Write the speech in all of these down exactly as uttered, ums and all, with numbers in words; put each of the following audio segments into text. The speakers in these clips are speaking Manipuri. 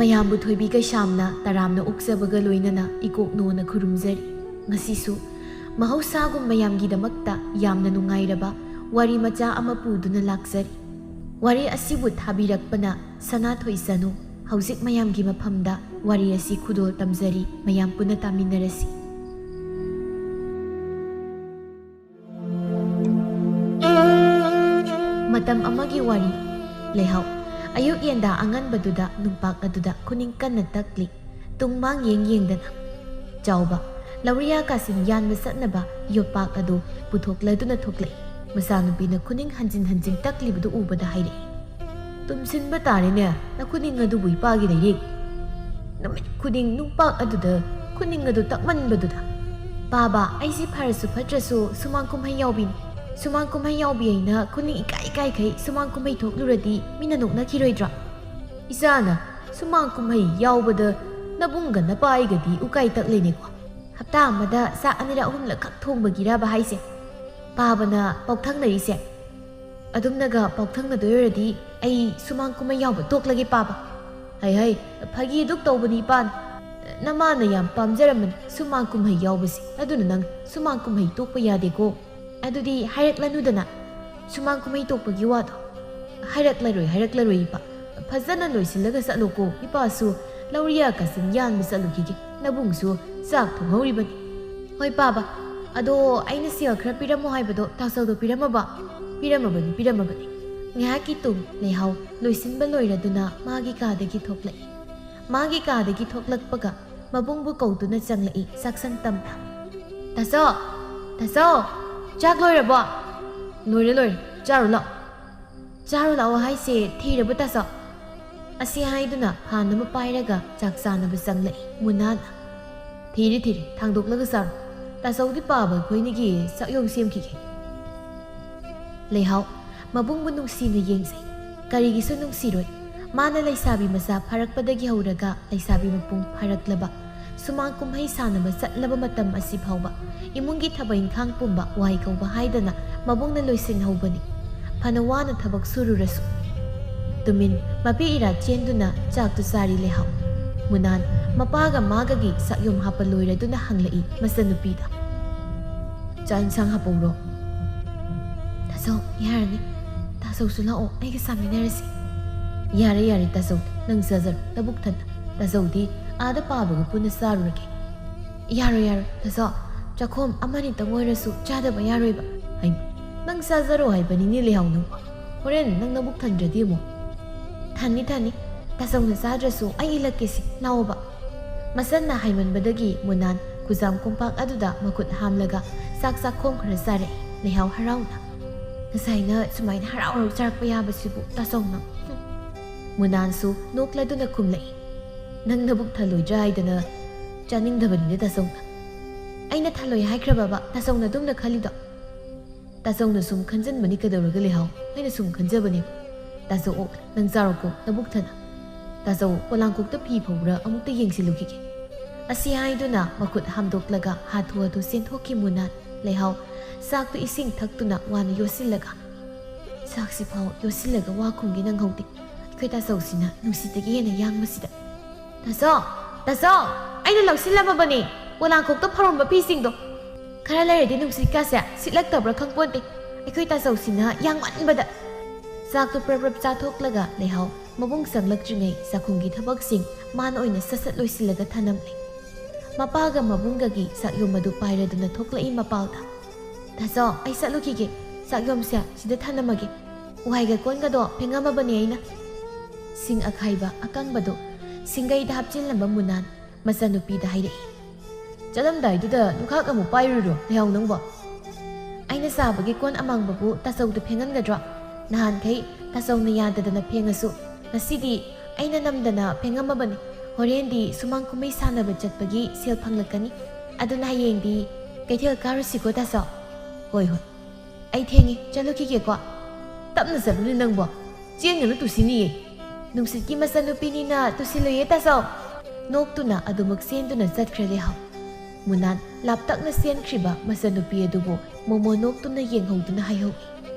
ꯃꯌꯥꯝꯕꯨ ꯊꯣꯏꯕꯤ ꯀꯩꯁꯥꯝꯅ ꯇꯔꯥꯝꯅ ꯑꯣꯛꯆꯕꯒ ꯂꯣꯏꯅꯅ ꯏꯀꯣꯛꯅꯣꯅ ꯈꯨꯔꯨꯝꯖꯔꯤ꯫ ꯉꯁꯤꯁꯨ ꯃꯍꯧꯁꯥꯒꯨꯝ ꯃꯌꯥꯝꯒꯤꯗꯃꯛꯇ ꯌꯥꯝꯅ ꯅꯨꯡꯉꯥꯏꯔꯕ ꯋꯥꯔꯤ ꯃꯆꯥ ꯑꯃ ꯄꯨꯗꯨꯅ ꯂꯥꯛꯆꯔꯤ꯫ ꯋꯥꯔꯤ ꯑꯁꯤꯕꯨ ꯊꯥꯕꯤꯔꯛꯄꯅ ꯁꯅꯥꯊꯣꯏ ꯆꯅꯨ꯫ ꯍꯧꯖꯤꯛ ꯃꯌꯥꯝꯒꯤ ꯃꯐꯝꯗ ꯋꯥꯔꯤ ꯑꯁꯤ ꯈꯨꯗꯣꯜ ꯇꯝꯖꯔꯤ, ꯃꯌꯥꯝ ꯄꯨꯟꯅ ꯇꯥꯃꯤꯟꯅꯔꯁꯤ꯫ ꯃꯇꯝ ꯑꯃꯒꯤ ꯋꯥꯔꯤ꯫ ꯂꯩꯍꯥꯎ꯫ ꯑꯌꯨꯛ ꯌꯦꯟꯗꯥ ꯑꯉꯟꯕꯗꯨꯗ ꯅꯨꯡꯄꯥꯛ ꯑꯗꯨꯗ ꯈꯨꯅꯤꯡ ꯀꯟꯅ ꯇꯛꯂꯤ꯫ ꯇꯨꯡ ꯃꯥꯡ ꯌꯦꯡ ꯌꯦꯡꯗꯅ꯫ ꯆꯥꯎꯕ꯫ ꯂꯧꯔꯤꯌꯥ ꯀꯥꯁꯤꯟ ꯌꯥꯟꯕ ꯆꯠꯅꯕ ꯌꯣꯠꯄꯥꯛ ꯑꯗꯨ ꯄꯨꯊꯣꯛꯂꯗꯨꯅ ꯊꯣꯛꯂꯛꯏ꯫ ꯃꯆꯥꯅꯨꯄꯤꯅ ꯈꯨꯅꯤꯡ ꯍꯟꯖꯤꯟ ꯍꯟꯖꯤꯟ ꯇꯛꯂꯤꯕꯗꯨ ꯎꯕꯗ ꯍꯥꯏꯔꯛꯏ, "ꯇꯨꯝꯁꯤꯟꯕ ꯇꯥꯔꯦꯅꯦ, ꯅꯈꯨꯅꯤꯡ ꯑꯗꯨꯕꯨ ꯏꯄꯥꯒꯤ ꯂꯩꯔꯤꯛ?" ꯅꯨꯃꯤꯠ ꯈꯨꯗꯤꯡ ꯅꯨꯡꯄꯥꯛ ꯑꯗꯨꯗ ꯈꯨꯅꯤꯡ ꯑꯗꯨ ꯇꯛꯃꯟꯕꯗꯨꯗ, "ꯄꯥꯕ, ꯑꯩꯁꯤ ꯐꯔꯁꯨ ꯐꯠꯇ꯭ꯔꯁꯨ ꯁꯨꯃꯥꯡ ꯀꯨꯝꯍꯩ ꯌꯥꯎꯕꯤꯅꯤ꯫ ꯁꯨꯃꯥꯡ ꯀꯨꯝꯍꯩ ꯌꯥꯎꯕꯤ ꯑꯩꯅ ꯈꯨꯅꯤꯡ ꯏꯀꯥꯏ ꯏꯀꯥꯏꯈꯩ ꯁꯨꯃꯥꯡ ꯀꯨꯝꯍꯩ ꯊꯣꯛꯂꯨꯔꯗꯤ ꯃꯤꯅ ꯅꯣꯛꯅꯈꯤꯔꯣꯏꯗ꯭ꯔꯣ? ꯏꯆꯥꯅ ꯁꯨꯃꯥꯡ ꯀꯨꯝꯍꯩ ꯌꯥꯎꯕꯗ ꯅꯕꯨꯡꯒ ꯅꯄꯥꯏꯒꯗꯤ ꯎꯀꯥꯏ ꯇꯛꯂꯦꯅꯦꯀꯣ꯫ ꯍꯞꯇꯥ ꯑꯃꯗ ꯆꯥꯛ ꯑꯅꯤꯔꯛ ꯑꯍꯨꯝꯂꯛ ꯈꯛ ꯊꯣꯡꯕꯒꯤꯔꯕ ꯍꯥꯏꯁꯦ? ꯄꯥꯕꯅ ꯄꯥꯎꯊꯪꯅꯔꯤꯁꯦ?" ꯑꯗꯨꯝꯅꯒ ꯄꯥꯎꯊꯪꯅꯗꯣꯏ ꯑꯣꯏꯔꯗꯤ ꯑꯩ ꯁꯨꯃꯥꯡ ꯀꯨꯝꯍꯩ ꯌꯥꯎꯕ ꯇꯣꯛꯂꯒꯦ, ꯄꯥꯕ꯫ "ꯍꯩ ꯍꯩ, ꯐꯥꯒꯤ ꯑꯗꯨꯛ ꯇꯧꯕꯅꯤ ꯏꯄꯥꯅ꯫ ꯅꯃꯥꯅ ꯌꯥꯝ ꯄꯥꯝꯖꯔꯝꯕꯅꯤ ꯁꯨꯃꯥꯡ ꯀꯨꯝꯍꯩ ꯌꯥꯎꯕꯁꯦ, ꯑꯗꯨꯅ ꯅꯪ ꯁꯨꯃꯥꯡ ꯀꯨꯝꯍꯩ ꯇꯣꯛꯄ ꯌꯥꯗꯦꯀꯣ꯫ ꯑꯗꯨꯗꯤ ꯍꯥꯏꯔꯛꯂꯅꯨꯗꯅ ꯁꯨꯃꯥꯡ ꯀꯨꯝꯍꯩ ꯇꯣꯛꯄꯒꯤ ꯋꯥꯗꯣ꯫" "ꯍꯥꯏꯔꯛꯂꯔꯣꯏ, ꯍꯥꯏꯔꯛꯂꯔꯣꯏ ꯏꯄꯥ꯫ ꯐꯖꯅ ꯂꯣꯏꯁꯤꯜꯂꯒ ꯆꯠꯂꯣꯀꯣ꯫ ꯏꯄꯥꯁꯨ ꯂꯧꯔꯤꯌꯥ ꯀꯥꯁꯤꯟ ꯌꯥꯟꯕ ꯆꯠꯂꯨꯈꯤꯒꯦ꯫ ꯅꯕꯨꯡꯁꯨ ꯆꯥꯛ ꯊꯣꯡꯍꯧꯔꯤꯕꯅꯤ꯫" "ꯍꯣꯏ ꯄꯥꯕ, ꯑꯗꯣ ꯑꯩꯅ ꯁꯦꯜ ꯈꯔ ꯄꯤꯔꯝꯃꯣ ꯍꯥꯏꯕꯗꯣ ꯇꯥꯆꯧꯗꯣ ꯄꯤꯔꯝꯃꯕ?" "ꯄꯤꯔꯝꯃꯕꯅꯤ, ꯄꯤꯔꯝꯃꯕꯅꯤ꯫" ꯉꯥꯏꯍꯥꯛꯀꯤ ꯇꯨꯡ ꯂꯩꯍꯥꯎ ꯂꯣꯏꯁꯤꯟꯕ ꯂꯣꯏꯔꯗꯨꯅ ꯃꯥꯒꯤ ꯀꯥꯗꯒꯤ ꯊꯣꯛꯂꯛꯏ꯫ ꯃꯥꯒꯤ ꯀꯥꯗꯒꯤ ꯊꯣꯛꯂꯛꯄꯒ ꯃꯕꯨꯡꯕꯨ ꯀꯧꯗꯨꯅ ꯆꯪꯂꯛꯏ ꯆꯥꯛꯁꯪ ꯇꯝꯅ꯫ "ꯇꯥꯆꯧ! ꯇꯥꯆꯧ! ꯆꯥꯛ ꯂꯣꯏꯔꯕꯣ?" "ꯂꯣꯏꯔꯦ, ꯂꯣꯏꯔꯦ꯫ ꯆꯥꯔꯨ ꯂꯥꯛꯑꯣ꯫" "ꯆꯥꯔꯨ ꯂꯥꯛꯑꯣ ꯍꯥꯏꯁꯦ ꯊꯤꯔꯕ ꯇꯥꯆꯧ?" ꯑꯁꯤ ꯍꯥꯏꯗꯨꯅ ꯐꯥꯟ ꯑꯃ ꯄꯥꯏꯔꯒ ꯆꯥꯛ ꯆꯥꯅꯕ ꯆꯪꯂꯛꯏ ꯃꯨꯅꯥꯅ꯫ "ꯊꯤꯔꯦ, ꯊꯤꯔꯦ꯫ ꯊꯥꯡꯗꯣꯛꯂꯒ ꯆꯥꯔꯣ꯫ ꯇꯥꯆꯧꯗꯤ ꯄꯥꯕ ꯑꯩꯈꯣꯏꯅꯤꯒꯤ ꯆꯥꯛꯌꯧ ꯁꯦꯝꯈꯤꯒꯦ꯫" ꯂꯩꯍꯥꯎ ꯃꯕꯨꯡꯕꯨ ꯅꯨꯡꯁꯤꯅ ꯌꯦꯡꯖꯩ꯫ ꯀꯔꯤꯒꯤꯁꯨ ꯅꯨꯡꯁꯤꯔꯣꯏ? ꯃꯥꯅ ꯂꯩꯁꯥꯕꯤ ꯃꯆꯥ ꯐꯥꯔꯛꯄꯗꯒꯤ ꯍꯧꯔꯒ ꯂꯩꯁꯥꯕꯤ ꯃꯄꯨꯡ ꯐꯥꯔꯛꯂꯕ ꯁꯨꯃꯥꯡ ꯀꯨꯝꯍꯩ ꯁꯥꯟꯅꯕ ꯆꯠꯂꯕ ꯃꯇꯝ ꯑꯁꯤ ꯐꯥꯎꯕ ꯏꯃꯨꯡꯒꯤ ꯊꯕꯛ ꯏꯪꯈꯥꯡ ꯄꯨꯝꯕ ꯋꯥꯏ ꯀꯧꯕ ꯍꯥꯏꯗꯅ ꯃꯕꯨꯡꯅ ꯂꯣꯏꯁꯤꯟꯍꯧꯕꯅꯤ꯫ ꯐꯅ ꯋꯥꯅ ꯊꯕꯛ ꯁꯨꯔꯨꯔꯁꯨ꯫ ꯇꯨꯃꯤꯟ ꯃꯄꯤ ꯏꯔꯥ ꯆꯦꯟꯗꯨꯅ ꯆꯥꯛꯇꯨ ꯆꯥꯔꯤ ꯂꯩꯍꯥꯎ꯫ ꯃꯨꯅꯥꯟ ꯃꯄꯥꯒ ꯃꯥꯒꯒꯤ ꯆꯥꯛꯌꯣꯝ ꯍꯥꯞꯄ ꯂꯣꯏꯔꯗꯨꯅ ꯍꯪꯂꯛꯏ ꯃꯆꯟꯅꯨꯄꯤꯗ꯫ "ꯆꯥꯛ ꯏꯟꯁꯥꯡ ꯍꯥꯞꯄꯧꯔꯣ?" "ꯇꯥꯆꯧ, ꯌꯥꯔꯅꯤ꯫ ꯇꯥꯆꯧꯁꯨ ꯂꯥꯛꯑꯣ, ꯑꯩꯒ ꯆꯥꯃꯤꯟꯅꯔꯁꯤ꯫" "ꯌꯥꯔꯦ, ꯌꯥꯔꯦ, ꯇꯥꯆꯧ, ꯅꯪ ꯆꯥꯖꯔꯣ, ꯅꯕꯨꯛ ꯊꯟꯅ꯫ ꯇꯥꯆꯧꯗꯤ ꯑꯥꯗ ꯄꯥꯕꯒ ꯄꯨꯟꯅ ꯆꯥꯔꯨꯔꯒꯦ꯫" "ꯌꯥꯔꯣꯏ, ꯌꯥꯔꯣꯏ, ꯇꯥꯆꯧ, ꯆꯥꯛꯈꯣꯝ ꯑꯃꯅꯤꯇꯪ ꯑꯣꯏꯔꯁꯨ ꯆꯥꯗꯕ ꯌꯥꯔꯣꯏꯕ꯫" "ꯍꯩꯃ, ꯅꯪ ꯆꯥꯖꯔꯣ ꯍꯥꯏꯕꯅꯤꯅꯦ ꯂꯩꯍꯥꯎ ꯅꯪꯕꯣ꯫ ꯍꯣꯔꯦꯟ ꯅꯪ ꯅꯕꯨꯛ ꯊꯟꯗ꯭ꯔꯗꯤ ꯑꯃꯨꯛ?" "ꯊꯟꯅꯤ, ꯊꯟꯅꯤ꯫ ꯇꯥꯆꯧꯅ ꯆꯥꯗ꯭ꯔꯁꯨ ꯑꯩ ꯏꯜꯂꯛꯀꯦꯁꯤ, ꯂꯥꯛꯑꯣꯕ꯫" ꯃꯆꯟꯅ ꯍꯥꯏꯃꯟꯕꯗꯒꯤ ꯃꯨꯅꯥꯟ ꯈꯨꯖꯥꯝ ꯀꯣꯝꯄꯥꯛ ꯑꯗꯨꯗ ꯃꯈꯨꯠ ꯍꯥꯝꯂꯒ ꯆꯥꯛ ꯆꯥꯛꯈꯣꯝ ꯈꯔ ꯆꯥꯔꯛꯏ ꯂꯩꯍꯥꯎ ꯍꯔꯥꯎꯅ꯫ "ꯉꯁꯥꯏꯅ ꯁꯨꯃꯥꯏꯅ ꯍꯔꯥꯎ ꯍꯔꯥꯎ ꯆꯥꯔꯛꯄ ꯌꯥꯕꯁꯤꯕꯨ ꯇꯥꯆꯧꯅ꯫" ꯍꯨꯝ꯫ ꯃꯨꯅꯥꯟꯁꯨ ꯅꯣꯛꯂꯗꯨꯅ ꯈꯨꯝꯂꯛꯏ꯫ "ꯅꯪ ꯅꯕꯨꯛ ꯊꯜꯂꯣꯏꯗ꯭ꯔꯥ ꯍꯥꯏꯗꯅ ꯆꯥꯅꯤꯡꯗꯕꯅꯤꯗ ꯇꯥꯆꯧꯅ꯫" "ꯑꯩꯅ ꯊꯜꯂꯣꯏ ꯍꯥꯏꯈ꯭ꯔꯕꯕ ꯇꯥꯆꯧꯅ ꯑꯗꯨꯝꯅ ꯈꯜꯂꯤꯗꯣ?" "ꯇꯥꯆꯧꯅ ꯁꯨꯝ ꯈꯟꯖꯟꯕꯅꯤ ꯀꯩꯗꯧꯔꯒꯦ ꯂꯩꯍꯥꯎ, ꯑꯩꯅ ꯁꯨꯝ ꯈꯟꯖꯕꯅꯦ꯫ ꯇꯥꯆꯧ, ꯑꯣ, ꯅꯪ ꯆꯥꯔꯣꯀꯣ, ꯅꯕꯨꯛ ꯊꯟꯅ꯫ ꯇꯥꯆꯧ, ꯄꯣꯂꯥꯡꯈꯣꯛꯇ ꯐꯤ ꯐꯧꯕ꯭ꯔꯥ ꯑꯃꯨꯛꯇ ꯌꯦꯡꯁꯤꯜꯂꯨꯈꯤꯒꯦ꯫" ꯑꯁꯤ ꯍꯥꯏꯗꯨꯅ ꯃꯈꯨꯠ ꯍꯥꯝꯗꯣꯛꯂꯒ ꯍꯥꯊꯨ ꯍꯥꯊꯨ ꯆꯦꯟꯊꯣꯛꯈꯤ ꯃꯨꯅꯥꯟ꯫ ꯂꯩꯍꯥꯎ ꯆꯥꯛꯇꯨ ꯏꯁꯤꯡ ꯊꯛꯇꯨꯅ ꯋꯥꯅ ꯌꯣꯠꯁꯤꯜꯂꯒ꯫ "ꯆꯥꯛꯁꯤꯐꯥꯎ ꯌꯣꯠꯁꯤꯜꯂꯒ ꯋꯥ ꯈꯨꯝꯒꯦ ꯅꯪꯍꯧꯗꯦ꯫ ꯑꯩꯈꯣꯏ ꯇꯥꯆꯧꯁꯤꯅ ꯅꯨꯡꯁꯤꯠꯇꯒꯤ ꯍꯦꯟꯅ ꯌꯥꯡꯕꯁꯤꯗ꯫" "ꯇꯥꯆꯧ! ꯇꯥꯆꯧ! ꯑꯩꯅ ꯂꯧꯁꯤꯜꯂꯝꯃꯕꯅꯤ ꯄꯣꯂꯥꯡꯈꯣꯛꯇ ꯐꯧꯔꯝꯕ ꯐꯤꯁꯤꯡꯗꯣ꯫ ꯈꯔ ꯂꯩꯔꯗꯤ ꯅꯨꯡꯁꯤꯠꯀꯥꯁꯦ ꯁꯤꯠꯂꯛꯇꯕ꯭ꯔꯥ ꯈꯪꯄꯣꯟꯇꯦ꯫ ꯑꯩꯈꯣꯏ ꯇꯥꯆꯧꯁꯤꯅ ꯌꯥꯡꯃꯟꯕꯗ꯫" ꯆꯥꯛꯇꯨ ꯄ꯭ꯔꯞ ꯄ꯭ꯔꯞ ꯆꯥꯊꯣꯛꯂꯒ ꯂꯩꯍꯥꯎ ꯃꯕꯨꯡ ꯆꯪꯂꯛꯇ꯭ꯔꯤꯉꯩ ꯆꯥꯛꯈꯨꯝꯒꯤ ꯊꯕꯛꯁꯤꯡ ꯃꯥꯅ ꯑꯣꯏꯅ ꯁꯠ ꯁꯠ ꯂꯣꯏꯁꯤꯜꯂꯒ ꯊꯅꯝꯂꯦ꯫ ꯃꯄꯥꯒ ꯃꯕꯨꯡꯒꯒꯤ ꯆꯥꯛꯌꯣꯝ ꯑꯗꯨ ꯄꯥꯏꯔꯗꯨꯅ ꯊꯣꯛꯂꯛꯏ ꯃꯄꯥꯜꯗ꯫ "ꯇꯥꯆꯧ, ꯑꯩ ꯆꯠꯂꯨꯈꯤꯒꯦ꯫ ꯆꯥꯛꯌꯣꯝꯁꯦ ꯁꯤꯗ ꯊꯅꯝꯃꯒꯦ꯫ ꯋꯥꯏꯒ ꯀꯣꯟꯒꯗꯣ ꯐꯦꯡꯉꯝꯃꯕꯅꯦ ꯑꯩꯅ꯫" ꯁꯤꯡ ꯑꯈꯥꯏꯕ ꯑꯀꯪꯕꯗꯨ ꯁꯤꯡꯒꯩꯗ ꯍꯥꯞꯆꯤꯜꯂꯝꯕ ꯃꯨꯅꯥꯟ ꯃꯆꯟꯅꯨꯄꯤꯗ ꯍꯥꯏꯔꯛꯏ꯫ "ꯆꯠꯂꯝꯗꯥꯏꯗꯨꯗ ꯂꯨꯈꯥꯛ ꯑꯃꯨꯛ ꯄꯥꯏꯔꯨꯔꯣ ꯂꯩꯍꯥꯎ ꯅꯪꯕꯣ꯫ ꯑꯩꯅ ꯆꯥꯕꯒꯤ ꯀꯣꯟ ꯑꯃꯥꯡꯕꯕꯨ ꯇꯥꯆꯧꯗ ꯐꯦꯡꯍꯟꯒꯗ꯭ꯔꯣ? ꯅꯍꯥꯟꯈꯩ ꯇꯥꯆꯧꯅ ꯌꯥꯗꯗꯅ ꯐꯦꯡꯉꯁꯨ, ꯉꯁꯤꯗꯤ ꯑꯩꯅ ꯅꯝꯗꯅ ꯐꯦꯡꯉꯝꯃꯕꯅꯤ꯫ ꯍꯣꯔꯦꯟꯗꯤ ꯁꯨꯃꯥꯡ ꯀꯨꯝꯍꯩ ꯁꯥꯟꯅꯕ ꯆꯠꯄꯒꯤ ꯁꯦꯜ ꯐꯪꯂꯛꯀꯅꯤ꯫ ꯑꯗꯨꯅ ꯍꯌꯦꯡꯗꯤ ꯀꯩꯊꯦꯜ ꯀꯥꯔꯨꯁꯤꯀꯣ ꯇꯥꯆꯧ?" "ꯍꯣꯏ, ꯍꯣꯏ꯫ ꯑꯩ ꯊꯦꯡꯉꯦ, ꯆꯠꯂꯨꯈꯤꯒꯦꯀꯣ꯫" "ꯇꯞꯅ ꯆꯠꯂꯨꯅꯦ ꯅꯪꯕꯣ꯫ ꯆꯦꯟꯒꯅꯨ, ꯇꯨꯁꯤꯅꯤꯌꯦ꯫" "ꯅꯨꯡꯁꯤꯠꯀꯤ ꯃꯆꯟꯅꯨꯄꯤꯅꯤꯅ ꯇꯨꯁꯤꯜꯂꯣꯏꯌꯦ ꯇꯥꯆꯧ꯫" ꯅꯣꯛꯇꯨꯅ ꯑꯗꯨꯃꯛ ꯆꯦꯟꯗꯨꯅ ꯆꯠꯈ꯭ꯔꯦ ꯂꯩꯍꯥꯎ꯫ ꯃꯨꯅꯥꯟ ꯂꯥꯞꯇꯛꯅ ꯆꯦꯟꯈ꯭ꯔꯤꯕ ꯃꯆꯟꯅꯨꯄꯤ ꯑꯗꯨꯕꯨ ꯃꯣꯃꯣ ꯅꯣꯛꯇꯨꯅ ꯌꯦꯡꯍꯧꯗꯨꯅ ꯍꯥꯏꯍꯧꯏ,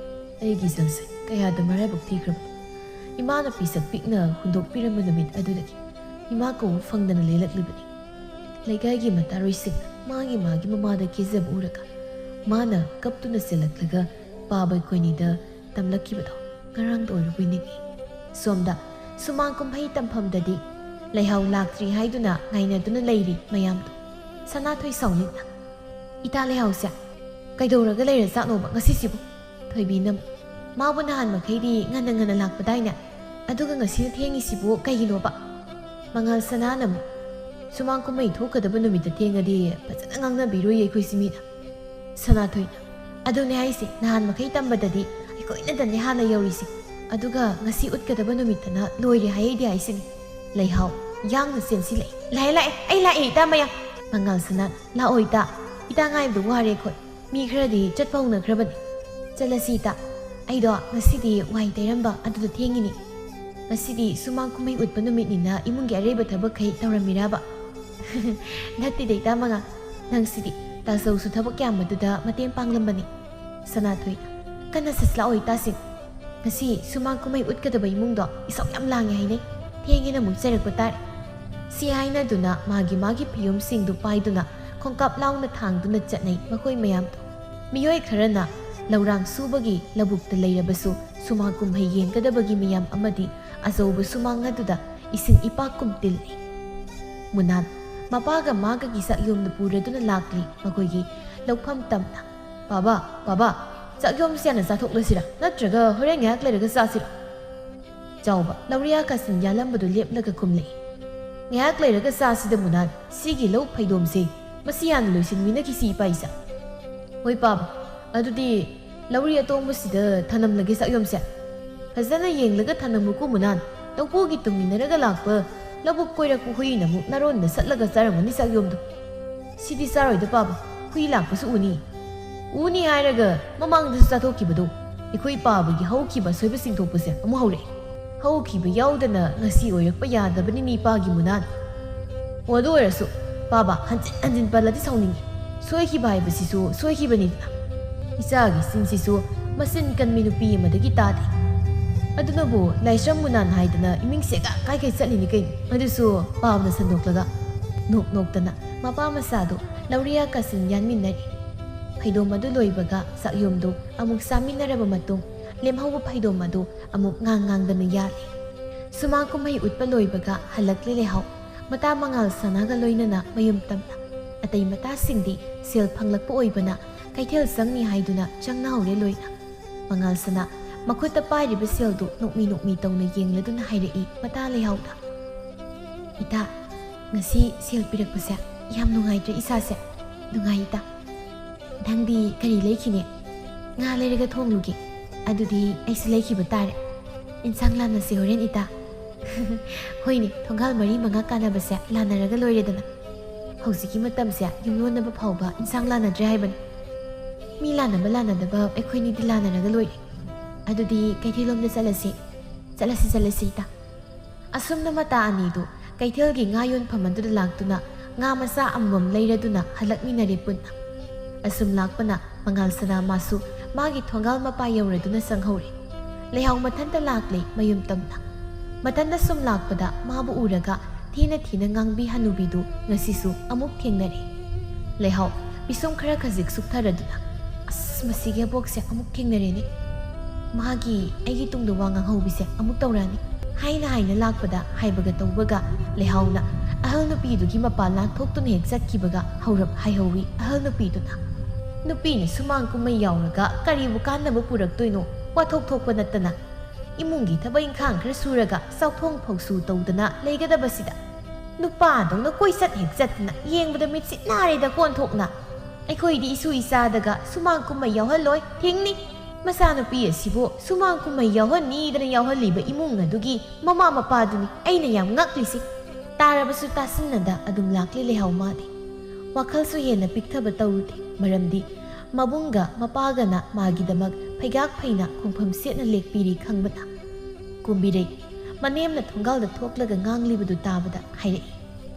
"ꯑꯩꯒꯤ ꯏꯆꯜꯁꯦ ꯀꯌꯥꯗ ꯃꯔꯥꯏꯕꯛ ꯊꯤꯈ꯭ꯔꯕꯅꯣ꯫ ꯏꯃꯥꯅ ꯄꯤꯁꯛ ꯄꯤꯛꯅ ꯍꯨꯟꯗꯣꯛꯄꯤꯔꯝꯕ ꯅꯨꯃꯤꯠ ꯑꯗꯨꯗꯒꯤ ꯏꯃꯥ ꯀꯧꯕ ꯐꯪꯗꯅ ꯂꯦꯜꯂꯛꯂꯤꯕꯅꯤ꯫ ꯂꯩꯀꯥꯏꯒꯤ ꯃꯇꯥꯔꯣꯏꯁꯤꯡꯅ ꯃꯥꯒꯤ ꯃꯥꯒꯤ ꯃꯃꯥꯗ ꯀꯦꯖꯕ ꯎꯔꯒ ꯃꯥꯅ ꯀꯞꯇꯨꯅ ꯆꯦꯜꯂꯛꯂꯒ ꯄꯥꯕ ꯑꯩꯈꯣꯏꯅꯤꯗ ꯇꯝꯂꯛꯈꯤꯕꯗꯣ ꯉꯔꯥꯡꯗ ꯑꯣꯏꯔꯕꯣꯏ ꯅꯤꯡꯏ꯫" ꯁꯣꯝꯗ ꯁꯨꯃꯥꯡ ꯀꯨꯝꯍꯩ ꯇꯝꯐꯝꯗꯗꯤ ꯂꯩꯍꯥꯎ ꯂꯥꯛꯇ꯭ꯔꯤ ꯍꯥꯏꯗꯨꯅ ꯉꯥꯏꯅꯗꯨꯅ ꯂꯩꯔꯤ ꯃꯌꯥꯝꯗꯣ꯫ ꯁꯅꯥꯊꯣꯏ ꯁꯥꯎꯅꯤꯡꯅ, "ꯏꯇꯥ ꯂꯩꯍꯥꯎꯁꯦ ꯀꯩꯗꯧꯔꯒ ꯂꯩꯔꯖꯥꯠꯅꯣꯕ ꯉꯁꯤꯁꯤꯕꯨ? ꯊꯣꯏꯕꯤꯅ ꯃꯥꯕꯨ ꯅꯍꯥꯟ ꯃꯈꯩꯗꯤ ꯉꯟꯅ ꯉꯟꯅ ꯂꯥꯛꯄꯗꯥꯏꯅꯦ? ꯑꯗꯨꯒ ꯉꯁꯤꯅ ꯊꯦꯡꯉꯤꯁꯤꯕꯨ ꯀꯩꯒꯤꯅꯣꯕ?" ꯃꯉꯥꯜ ꯁꯅꯥꯅ ꯑꯃꯨꯛ, "ꯁꯨꯃꯥꯡ ꯀꯨꯝꯍꯩ ꯊꯣꯛꯀꯗꯕ ꯅꯨꯃꯤꯠꯇ ꯊꯦꯡꯉꯗꯤ ꯐꯖꯅ ꯉꯥꯡꯅꯕꯤꯔꯣꯏꯌꯦ ꯑꯩꯈꯣꯏꯁꯤ ꯃꯤꯅ꯫" ꯁꯅꯥꯊꯣꯏꯅ, "ꯑꯗꯨꯅꯦ ꯍꯥꯏꯁꯦ, ꯅꯍꯥꯟ ꯃꯈꯩ ꯇꯝꯕꯗꯗꯤ ꯑꯩꯈꯣꯏꯅꯗꯅꯦ ꯍꯥꯟꯅ ꯌꯧꯔꯤꯁꯦ, ꯑꯗꯨꯒ ꯉꯁꯤ ꯎꯠꯀꯗꯕ ꯅꯨꯃꯤꯠꯇꯅ ꯂꯣꯏꯔꯦ ꯍꯥꯏꯔꯤꯗꯤ ꯍꯥꯏꯁꯤꯅꯤ꯫" ꯂꯩꯍꯥꯎ ꯌꯥꯡꯅ ꯆꯦꯟꯁꯤꯜꯂꯛꯏ꯫ "ꯂꯥꯛꯑꯦ, ꯂꯥꯛꯑꯦ, ꯑꯩ ꯂꯥꯛꯑꯦ, ꯏꯇꯥ ꯃꯌꯥꯝ!" ꯃꯉꯥꯜ ꯁꯅꯥ, "ꯂꯥꯛꯑꯣ ꯏꯇꯥ, ꯏꯇꯥ ꯉꯥꯏꯕꯗ ꯋꯥꯔꯦ ꯑꯩꯈꯣꯏ꯫ ꯃꯤ ꯈꯔꯗꯤ ꯆꯠꯄ ꯍꯧꯅꯈ꯭ꯔꯕꯅꯤ꯫ ꯆꯠꯂꯁꯤ ꯏꯇꯥ꯫ ꯑꯩꯗꯣ ꯉꯁꯤꯗꯤ ꯋꯥꯏ ꯇꯩꯔꯝꯕ ꯑꯗꯨꯗ ꯊꯦꯡꯉꯤꯅꯤ꯫ ꯉꯁꯤꯗꯤ ꯁꯨꯃꯥꯡ ꯀꯨꯝꯍꯩ ꯎꯠꯄ ꯅꯨꯃꯤꯠꯅꯤꯅ ꯏꯃꯨꯡꯒꯤ ꯑꯔꯩꯕ ꯊꯕꯛꯈꯩ ꯇꯧꯔꯝꯃꯤꯔꯕ?" "ꯅꯠꯇꯦꯗ ꯏꯇꯥ ꯃꯉꯥꯜ, ꯅꯪꯁꯤꯗꯤ ꯇꯥꯆꯧꯁꯨ ꯊꯕꯛ ꯌꯥꯝꯕꯗꯨꯗ ꯃꯇꯦꯡ ꯄꯥꯡꯂꯝꯕꯅꯤ꯫" ꯁꯅꯥꯊꯣꯏꯅ, "ꯀꯟꯅ ꯁꯠ ꯂꯥꯛꯑꯣ ꯏꯇꯥꯁꯤꯡ꯫ ꯉꯁꯤ ꯁꯨꯃꯥꯡ ꯀꯨꯝꯍꯩ ꯎꯠꯀꯗꯕ ꯏꯃꯨꯡꯗꯣ ꯏꯁꯧ ꯌꯥꯝ ꯂꯥꯡꯉꯦ ꯍꯥꯏꯅꯩ꯫ ꯊꯦꯡꯉꯦꯅ ꯑꯃꯨꯛ ꯆꯩꯔꯛꯄ ꯇꯥꯔꯦ꯫" ꯁꯤ ꯍꯥꯏꯅꯗꯨꯅ ꯃꯥꯒꯤ ꯃꯥꯒꯤ ꯐꯤꯌꯨꯝꯁꯤꯡꯗꯨ ꯄꯥꯏꯗꯨꯅ ꯈꯣꯡꯀꯥꯞ ꯂꯥꯎꯅ ꯊꯥꯡꯗꯨꯅ ꯆꯠꯅꯩ ꯃꯈꯣꯏ ꯃꯌꯥꯝꯗꯣ꯫ ꯃꯤꯑꯣꯏ ꯈꯔꯅ ꯂꯧꯔꯥꯡ ꯁꯨꯕꯒꯤ ꯂꯧꯕꯨꯛꯇ ꯂꯩꯔꯕꯁꯨ ꯁꯨꯃꯥꯡ ꯀꯨꯝꯍꯩ ꯌꯦꯡꯒꯗꯕꯒꯤ ꯃꯤꯌꯥꯝ ꯑꯃꯗꯤ ꯑꯆꯧꯕ ꯁꯨꯃꯥꯡ ꯑꯗꯨꯗ ꯏꯁꯤꯡ ꯏꯄꯥꯛ ꯀꯨꯝ ꯇꯤꯜꯂꯤ꯫ ꯃꯨꯅꯥꯟ ꯃꯄꯥꯒ ꯃꯥꯒꯒꯤ ꯆꯥꯛꯌꯣꯝꯗꯨ ꯄꯨꯔꯗꯨꯅ ꯂꯥꯛꯂꯤ ꯃꯈꯣꯏꯒꯤ ꯂꯧꯐꯝ ꯇꯝꯅ꯫ "ꯄꯥꯕ, ꯄꯥꯕ, ꯆꯥꯛꯌꯣꯝꯁꯦ ꯍꯥꯟꯅ ꯆꯥꯊꯣꯛꯂꯁꯤꯔꯥ? ꯅꯠꯇ꯭ꯔꯒ ꯍꯣꯔꯦꯟ ꯉꯥꯏꯍꯥꯛ ꯂꯩꯔꯒ ꯆꯥꯁꯤꯔꯥ?" ꯆꯥꯎꯕ ꯂꯧꯔꯤꯌꯥ ꯀꯥꯆꯤꯟ ꯌꯥꯜꯂꯝꯕꯗꯨ ꯂꯦꯞꯂꯒ ꯈꯨꯝꯂꯛꯏ꯫ "ꯉꯥꯏꯍꯥꯛ ꯂꯩꯔꯒ ꯆꯥꯁꯤꯗ ꯃꯨꯅꯥꯟ, ꯁꯤꯒꯤ ꯂꯧ ꯐꯩꯗꯣꯝꯁꯦ ꯃꯁꯤ ꯍꯥꯟꯅ ꯂꯣꯏꯁꯤꯟꯃꯤꯟꯅꯈꯤꯁꯤ ꯏꯄꯥ ꯏꯆꯥ꯫" "ꯍꯣꯏ ꯄꯥꯕ, ꯑꯗꯨꯗꯤ ꯂꯧꯔꯤ ꯑꯇꯣꯡꯕꯁꯤꯗ ꯊꯅꯝꯂꯒꯦ ꯆꯥꯛꯌꯣꯝꯁꯦ꯫ ꯐꯖꯅ ꯌꯦꯡꯂꯒ ꯊꯅꯝꯃꯨꯀꯣ ꯃꯨꯅꯥꯟ, ꯂꯧꯄꯨꯒꯤ ꯇꯨꯝꯃꯤꯟꯅꯔꯒ ꯂꯥꯛꯄ ꯂꯧꯕꯨꯛ ꯀꯣꯏꯔꯛꯄ ꯍꯨꯏꯅ ꯑꯃꯨꯛ ꯅꯔꯣꯟꯗ ꯁꯠꯂꯒ ꯆꯥꯔꯝꯒꯅꯤ ꯆꯥꯛꯌꯣꯝꯗꯣ꯫" "ꯁꯤꯗꯤ ꯆꯥꯔꯣꯏꯗ ꯄꯥꯕ, ꯍꯨꯏ ꯂꯥꯛꯄꯁꯨ ꯎꯅꯤ꯫" "ꯎꯅꯤ ꯍꯥꯏꯔꯒ ꯃꯃꯥꯡꯗꯁꯨ ꯆꯥꯊꯣꯛꯈꯤꯕꯗꯣ꯫" ꯑꯩꯈꯣꯏ ꯄꯥꯕꯒꯤ ꯍꯧꯈꯤꯕ ꯑꯁꯣꯏꯕ ꯆꯤꯡꯊꯣꯛꯄꯁꯦ ꯑꯃꯨꯛ ꯍꯧꯔꯛꯑꯦ꯫ "ꯍꯧꯈꯤꯕ ꯌꯥꯎꯗꯅ ꯉꯁꯤ ꯑꯣꯏꯔꯛꯄ ꯌꯥꯗꯕꯅꯤꯅꯦ ꯏꯄꯥꯒꯤ ꯃꯨꯅꯥꯟ꯫ ꯑꯣ, ꯑꯗꯨ ꯑꯣꯏꯔꯁꯨ ꯄꯥꯕ ꯍꯟꯖꯤꯟ ꯍꯟꯖꯤꯟ ꯄꯜꯂꯗꯤ ꯁꯥꯎꯅꯤꯡꯉꯤ꯫ ꯁꯣꯏꯈꯤꯕ ꯍꯥꯏꯕꯁꯤꯁꯨ ꯁꯣꯏꯈꯤꯕꯅꯤꯗꯅ꯫ ꯏꯆꯥꯒꯤ ꯆꯤꯟꯁꯤꯁꯨ ꯃꯆꯤꯟ ꯀꯟꯕꯤ ꯅꯨꯄꯤ ꯑꯃꯗꯒꯤ ꯇꯥꯗꯦ꯫ ꯑꯗꯨꯅꯕꯨ ꯂꯥꯏꯁ꯭ꯔꯝ ꯃꯨꯅꯥꯟ ꯍꯥꯏꯗꯅ ꯏꯃꯤꯡ ꯁꯦꯒꯥ ꯀꯥꯏ ꯀꯥꯏ ꯆꯠꯂꯤꯅꯤ ꯀꯩꯅꯣ꯫ ꯑꯗꯨꯁꯨ ꯄꯥꯕꯅ ꯁꯟꯗꯣꯛꯂꯒ ꯅꯣꯛ ꯅꯣꯛꯇꯅ ꯃꯄꯥ ꯃꯆꯥꯗꯨ ꯂꯧꯔꯤꯌꯥ ꯀꯥꯆꯤꯟ ꯌꯥꯟꯃꯤꯟꯅꯔꯤ꯫ ꯐꯩꯗꯣꯝ ꯑꯗꯨ ꯂꯣꯏꯕꯒ ꯆꯥꯛꯌꯣꯝꯗꯨ ꯑꯃꯨꯛ ꯆꯥꯃꯤꯟꯅꯔꯕ ꯃꯇꯨꯡ ꯂꯦꯝꯍꯧꯕ ꯐꯩꯗꯣꯝ ꯑꯗꯨ ꯑꯃꯨꯛ ꯉꯥꯡ ꯉꯥꯡꯗꯅ ꯌꯥꯜꯂꯤ꯫ ꯁꯨꯃꯥꯡ ꯀꯨꯝꯍꯩ ꯎꯠꯄ ꯂꯣꯏꯕꯒ ꯍꯜꯂꯛꯂꯦ ꯂꯩꯍꯥꯎ꯫ ꯃꯇꯥ ꯃꯉꯥꯜ ꯁꯅꯥꯒ ꯂꯣꯏꯅꯅ ꯃꯌꯨꯝ ꯇꯝꯅ꯫ ꯑꯇꯩ ꯃꯇꯥꯁꯤꯡꯗꯤ ꯁꯦꯜ ꯐꯪꯂꯛꯄ ꯑꯣꯏꯕꯅ ꯀꯩꯊꯦꯜ ꯆꯪꯅꯤ ꯍꯥꯏꯗꯨꯅ ꯆꯪꯅꯍꯧꯔꯦ ꯂꯣꯏꯅ꯫ ꯃꯉꯥꯜ ꯁꯅꯥ ꯃꯈꯨꯠꯇ ꯄꯥꯏꯔꯤꯕ ꯁꯦꯜꯗꯨ ꯅꯣꯛꯃꯤ ꯅꯣꯛꯃꯤ ꯇꯧꯅ ꯌꯦꯡꯂꯗꯨꯅ ꯍꯥꯏꯔꯛꯏ ꯃꯇꯥ ꯂꯩꯍꯥꯎꯗ, "ꯏꯇꯥ, ꯉꯁꯤ ꯁꯦꯜ ꯄꯤꯔꯛꯄꯁꯦ ꯌꯥꯝ ꯅꯨꯡꯉꯥꯏꯇ꯭ꯔꯦ ꯏꯁꯥꯁꯦ꯫ ꯅꯨꯡꯉꯥꯏ ꯏꯇꯥ꯫ ꯅꯪꯗꯤ ꯀꯔꯤ ꯂꯩꯈꯤꯅꯤ? ꯉꯥ ꯂꯩꯔꯒ ꯊꯣꯡꯂꯨꯒꯦ꯫ ꯑꯗꯨꯗꯤ ꯑꯩꯁꯨ ꯂꯩꯈꯤꯕ ꯇꯥꯔꯦ꯫ ꯏꯟꯁꯥꯡ ꯂꯥꯟꯅꯁꯦ ꯍꯣꯔꯦꯟ ꯏꯇꯥ꯫" "ꯍꯣꯏꯅꯦ, ꯊꯣꯡꯒꯥꯜ ꯃꯔꯤ ꯃꯉꯥ ꯀꯥꯟꯅꯕꯁꯦ ꯂꯥꯟꯅꯔꯒ ꯂꯣꯏꯔꯦꯗꯅ꯫ ꯍꯧꯖꯤꯛꯀꯤ ꯃꯇꯝꯁꯦ ꯌꯨꯝꯂꯣꯟꯅꯕ ꯐꯥꯎꯕ ꯏꯟꯁꯥꯡ ꯂꯥꯟꯅꯗ꯭ꯔꯦ ꯍꯥꯏꯕꯅꯤ꯫ ꯃꯤ ꯂꯥꯟꯅꯕ ꯂꯥꯟꯅꯗꯕ ꯑꯩꯈꯣꯏꯅꯤꯗꯤ ꯂꯥꯟꯅꯔꯒ ꯂꯣꯏꯔꯦ꯫ ꯑꯗꯨꯗꯤ ꯀꯩꯊꯦꯜꯂꯣꯝꯗ ꯆꯠꯂꯁꯤ꯫ ꯆꯠꯂꯁꯤ, ꯆꯠꯂꯁꯤ ꯏꯇꯥ꯫" ꯑꯁꯨꯝꯅ ꯃꯇꯥ ꯑꯅꯤꯗꯨ ꯀꯩꯊꯦꯜꯒꯤ ꯉꯥ ꯌꯣꯟꯐꯝ ꯑꯗꯨꯗ ꯂꯥꯛꯇꯨꯅ ꯉꯥ ꯃꯆꯥ ꯑꯃꯃꯝ ꯂꯩꯔꯗꯨꯅ ꯍꯜꯂꯛꯃꯤꯟꯅꯔꯦ ꯄꯨꯟꯅ꯫ ꯑꯁꯨꯝ ꯂꯥꯛꯄꯅ ꯃꯉꯥꯜ ꯁꯅꯥ ꯃꯥꯁꯨ ꯃꯥꯒꯤ ꯊꯣꯡꯒꯥꯜ ꯃꯄꯥ ꯌꯧꯔꯗꯨꯅ ꯆꯪꯍꯧꯔꯦ꯫ ꯂꯩꯍꯥꯎ ꯃꯊꯟꯇ ꯂꯥꯛꯂꯦ ꯃꯌꯨꯝ ꯇꯝꯅ꯫ ꯃꯊꯟꯇ ꯁꯨꯝ ꯂꯥꯛꯄꯗ ꯃꯥꯕꯨ ꯎꯔꯒ ꯊꯤꯅ ꯊꯤꯅ ꯉꯥꯡꯕꯤ ꯍꯅꯨꯕꯤꯗꯨ ꯉꯁꯤꯁꯨ ꯑꯃꯨꯛ ꯊꯦꯡꯅꯔꯦ꯫ ꯂꯩꯍꯥꯎ ꯄꯤꯁꯨꯝ ꯈꯔ ꯈꯖꯤꯛ ꯁꯨꯛꯊꯔꯗꯨꯅ, "ꯑꯁ, ꯃꯁꯤꯒꯤ ꯑꯕꯣꯛꯁꯦ ꯑꯃꯨꯛ ꯊꯦꯡꯅꯔꯦꯅꯦ꯫ ꯃꯥꯒꯤ ꯑꯩꯒꯤ ꯇꯨꯡꯗ ꯋꯥ ꯉꯥꯡꯍꯧꯕꯤꯁꯦ ꯑꯃꯨꯛ ꯇꯧꯔꯛꯑꯅꯤ" ꯍꯥꯏꯅ ꯍꯥꯏꯅ ꯂꯥꯛꯄꯗ ꯍꯥꯏꯕꯒ ꯇꯧꯕꯒ ꯂꯩꯍꯥꯎꯅ ꯑꯍꯜ ꯅꯨꯄꯤꯗꯨꯒꯤ ꯃꯄꯥ ꯂꯥꯟꯊꯣꯛꯇꯨꯅ ꯍꯦꯛ ꯆꯠꯈꯤꯕꯒ ꯍꯧꯔꯞ ꯍꯥꯏꯍꯧꯋꯤ ꯑꯍꯜ ꯅꯨꯄꯤꯗꯨꯅ꯫ "ꯅꯨꯄꯤꯅ ꯁꯨꯃꯥꯡ ꯀꯨꯝꯍꯩ ꯌꯥꯎꯔꯒ ꯀꯔꯤꯕꯨ ꯀꯥꯟꯅꯕ ꯄꯨꯔꯛꯇꯣꯏꯅꯣ? ꯋꯥꯊꯣꯛ ꯊꯣꯛꯄ ꯅꯠꯇꯅ꯫ ꯏꯃꯨꯡꯒꯤ ꯊꯕꯛ ꯏꯪꯈꯥꯡ ꯈꯔ ꯁꯨꯔꯒ ꯆꯥꯎꯊꯣꯡ ꯐꯧꯁꯨ ꯇꯧꯗꯅ ꯂꯩꯒꯗꯕꯁꯤꯗ ꯅꯨꯄꯥꯗꯧꯅ ꯀꯣꯏꯆꯠ ꯍꯦꯛ ꯆꯠꯇꯅ ꯌꯦꯡꯕꯗ ꯃꯤꯠꯁꯤ ꯅꯥꯔꯦꯗ ꯀꯣꯟꯊꯣꯛꯅ꯫ ꯑꯩꯈꯣꯏꯗꯤ ꯏꯁꯨ ꯏꯆꯥꯗꯒ ꯁꯨꯃꯥꯡ ꯀꯨꯝꯍꯩ ꯌꯥꯎꯍꯜꯂꯣꯏ, ꯊꯤꯡꯅꯤ꯫ ꯃꯆꯥꯅꯨꯄꯤ ꯑꯁꯤꯕꯨ ꯁꯨꯃꯥꯡ ꯀꯨꯝꯍꯩ ꯌꯥꯎꯍꯟꯅꯤꯗꯅ ꯌꯥꯎꯍꯜꯂꯤꯕ ꯏꯃꯨꯡ ꯑꯗꯨꯒꯤ ꯃꯃꯥ ꯃꯄꯥꯗꯨꯅꯤ ꯑꯩꯅ ꯌꯥꯝ ꯉꯛꯂꯤꯁꯤ꯫" ꯇꯥꯔꯕꯁꯨ ꯇꯥꯁꯤꯟꯅꯗ ꯑꯗꯨꯝ ꯂꯥꯛꯂꯤ ꯂꯩꯍꯥꯎ ꯃꯥꯗꯤ꯫ ꯋꯥꯈꯜꯁꯨ ꯍꯦꯟꯅ ꯄꯤꯛꯊꯕ ꯇꯧꯔꯨꯗꯦ, ꯃꯔꯝꯗꯤ ꯃꯕꯨꯡꯒ ꯃꯄꯥꯒꯅ ꯃꯥꯒꯤꯗꯃꯛ ꯐꯩꯒꯥꯛ ꯐꯩꯅ ꯈꯣꯡꯐꯝ ꯁꯦꯠꯅ ꯂꯦꯛꯄꯤꯔꯤ ꯈꯪꯕꯅ꯫ ꯀꯨꯝꯕꯤꯔꯩ ꯃꯅꯦꯝꯅ ꯊꯣꯡꯒꯥꯜꯗ ꯊꯣꯛꯂꯒ ꯉꯥꯡꯂꯤꯕꯗꯨ ꯇꯥꯕꯗ ꯍꯥꯏꯔꯛꯏ,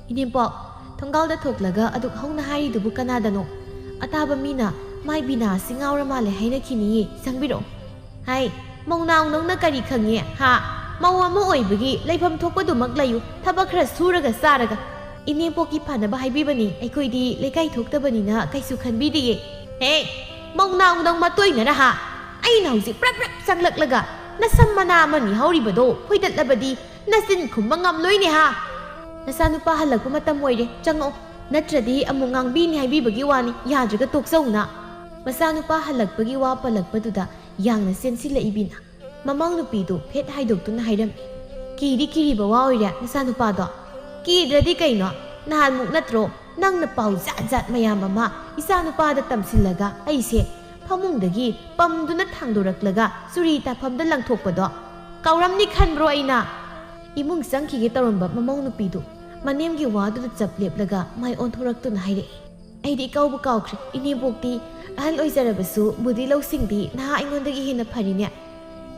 ꯏꯅꯦꯝꯄꯣꯛ, ꯊꯣꯡꯒꯥꯜꯗ ꯊꯣꯛꯂꯒ ꯑꯗꯨꯛ ꯍꯧꯅ ꯍꯥꯏꯔꯤꯗꯨꯕꯨ ꯀꯅꯥꯗꯅꯣ? ꯑꯇꯥꯕ ꯃꯤꯅ "ꯃꯥꯏ ꯕꯤꯅꯥ ꯑꯁꯤ ꯉꯥꯎꯔ ꯃꯥꯜꯂꯦ" ꯍꯥꯏꯅꯈꯤꯅꯤꯌꯦ, ꯆꯪꯕꯤꯔꯛꯑꯣ꯫ "ꯍꯥꯏ, ꯃꯧꯅꯥꯎ ꯅꯪꯅ ꯀꯔꯤ ꯈꯪꯉꯦ ꯍꯥ? ꯃꯧ ꯑꯃ ꯑꯣꯏꯕꯒꯤ ꯂꯩꯐꯝ ꯊꯣꯛꯄꯗꯨꯃꯛ ꯂꯩꯌꯨ, ꯊꯕꯛ ꯈꯔ ꯁꯨꯔꯒ ꯆꯥꯔꯒ꯫ ꯏꯅꯦꯝꯄꯣꯛꯀꯤ ꯐꯅꯕ ꯍꯥꯏꯕꯤꯕꯅꯤ, ꯑꯩꯈꯣꯏꯗꯤ ꯂꯩꯀꯥꯏ ꯊꯣꯛꯇꯕꯅꯤꯅ ꯀꯩꯁꯨ ꯈꯟꯕꯤꯗꯤꯌꯦ꯫ ꯍꯦ, ꯃꯧꯅꯥꯎ ꯅꯪ ꯃꯇꯣꯏꯅꯔ ꯍꯥ? ꯑꯩꯅ ꯍꯧꯖꯤꯛ ꯄ꯭ꯔꯞ ꯄ꯭ꯔꯞ ꯆꯪꯂꯛꯂꯒ ꯅꯁꯝ ꯃꯅꯥ ꯑꯃꯅꯤ ꯍꯧꯔꯤꯕꯗꯣ ꯐꯣꯏꯗꯠꯂꯕꯗꯤ ꯅꯆꯤꯟ ꯈꯨꯝꯕ ꯉꯝꯂꯣꯏꯅꯦ ꯍꯥ?" "ꯅꯆꯥꯅꯨꯄꯥ ꯍꯜꯂꯛꯄ ꯃꯇꯝ ꯑꯣꯏꯔꯦ, ꯆꯪꯉꯛꯑꯣ, ꯅꯠꯇ꯭ꯔꯗꯤ ꯑꯃꯨꯛ ꯉꯥꯡꯕꯤꯅꯤ ꯍꯥꯏꯕꯤꯕꯒꯤ ꯋꯥꯅꯤ, ꯌꯥꯗ꯭ꯔꯒ ꯇꯣꯛꯆꯧꯅ꯫" ꯃꯆꯥꯅꯨꯄꯥ ꯍꯜꯂꯛꯄꯒꯤ ꯋꯥ ꯄꯜꯂꯛꯄꯗꯨꯗ ꯌꯥꯡꯅ ꯆꯦꯟꯁꯤꯜꯂꯛꯏ ꯕꯤꯅꯥ꯫ ꯃꯃꯧ ꯅꯨꯄꯤꯗꯨ ꯐꯦꯠ ꯍꯥꯏꯗꯣꯛꯇꯨꯅ ꯍꯥꯏꯔꯝꯃꯤ, "ꯀꯤꯗꯤ ꯀꯤꯔꯤꯕ ꯋꯥ ꯑꯣꯏꯔꯦ ꯅꯆꯥꯅꯨꯄꯥꯗꯣ?" "ꯀꯤꯗ꯭ꯔꯗꯤ ꯀꯩꯅꯣ, ꯅꯍꯥꯟꯃꯨꯛ ꯅꯠꯇ꯭ꯔꯣ ꯅꯪꯅ ꯄꯥꯎ ꯖꯥꯠ ꯖꯥꯠ ꯃꯌꯥꯝ ꯑꯃ ꯏꯆꯥꯅꯨꯄꯥꯗ ꯇꯝꯁꯤꯜꯂꯒ ꯑꯩꯁꯦ ꯐꯃꯨꯡꯗꯒꯤ ꯄꯝꯗꯨꯅ ꯊꯥꯡꯗꯣꯔꯛꯂꯒ ꯆꯨꯔꯤ ꯇꯥꯐꯝꯗ ꯂꯪꯊꯣꯛꯄꯗꯣ? ꯀꯥꯎꯔꯝꯅꯤ ꯈꯟꯕ꯭ꯔꯣ ꯑꯩꯅ?" ꯏꯃꯨꯡ ꯆꯪꯈꯤꯒꯦ ꯇꯧꯔꯝꯕ ꯃꯃꯧ ꯅꯨꯄꯤꯗꯨ ꯃꯅꯦꯝꯒꯤ ꯋꯥꯗꯨꯗ ꯆꯞ ꯂꯦꯞꯂꯒ ꯃꯥꯏ ꯑꯣꯟꯊꯣꯔꯛꯇꯨꯅ ꯍꯥꯏꯔꯛꯏ, "ꯑꯩꯗꯤ ꯏꯀꯥꯎꯕꯨ ꯀꯥꯎꯈ꯭ꯔꯦ꯫ ꯏꯅꯦꯝꯕꯣꯛꯇꯤ ꯑꯍꯜ ꯑꯣꯏꯖꯔꯕꯁꯨ ꯕꯨꯙꯤ ꯂꯧꯁꯤꯡꯗꯤ ꯅꯍꯥ ꯑꯩꯉꯣꯟꯗꯒꯤ ꯍꯦꯟꯅ ꯐꯔꯤꯅꯦ꯫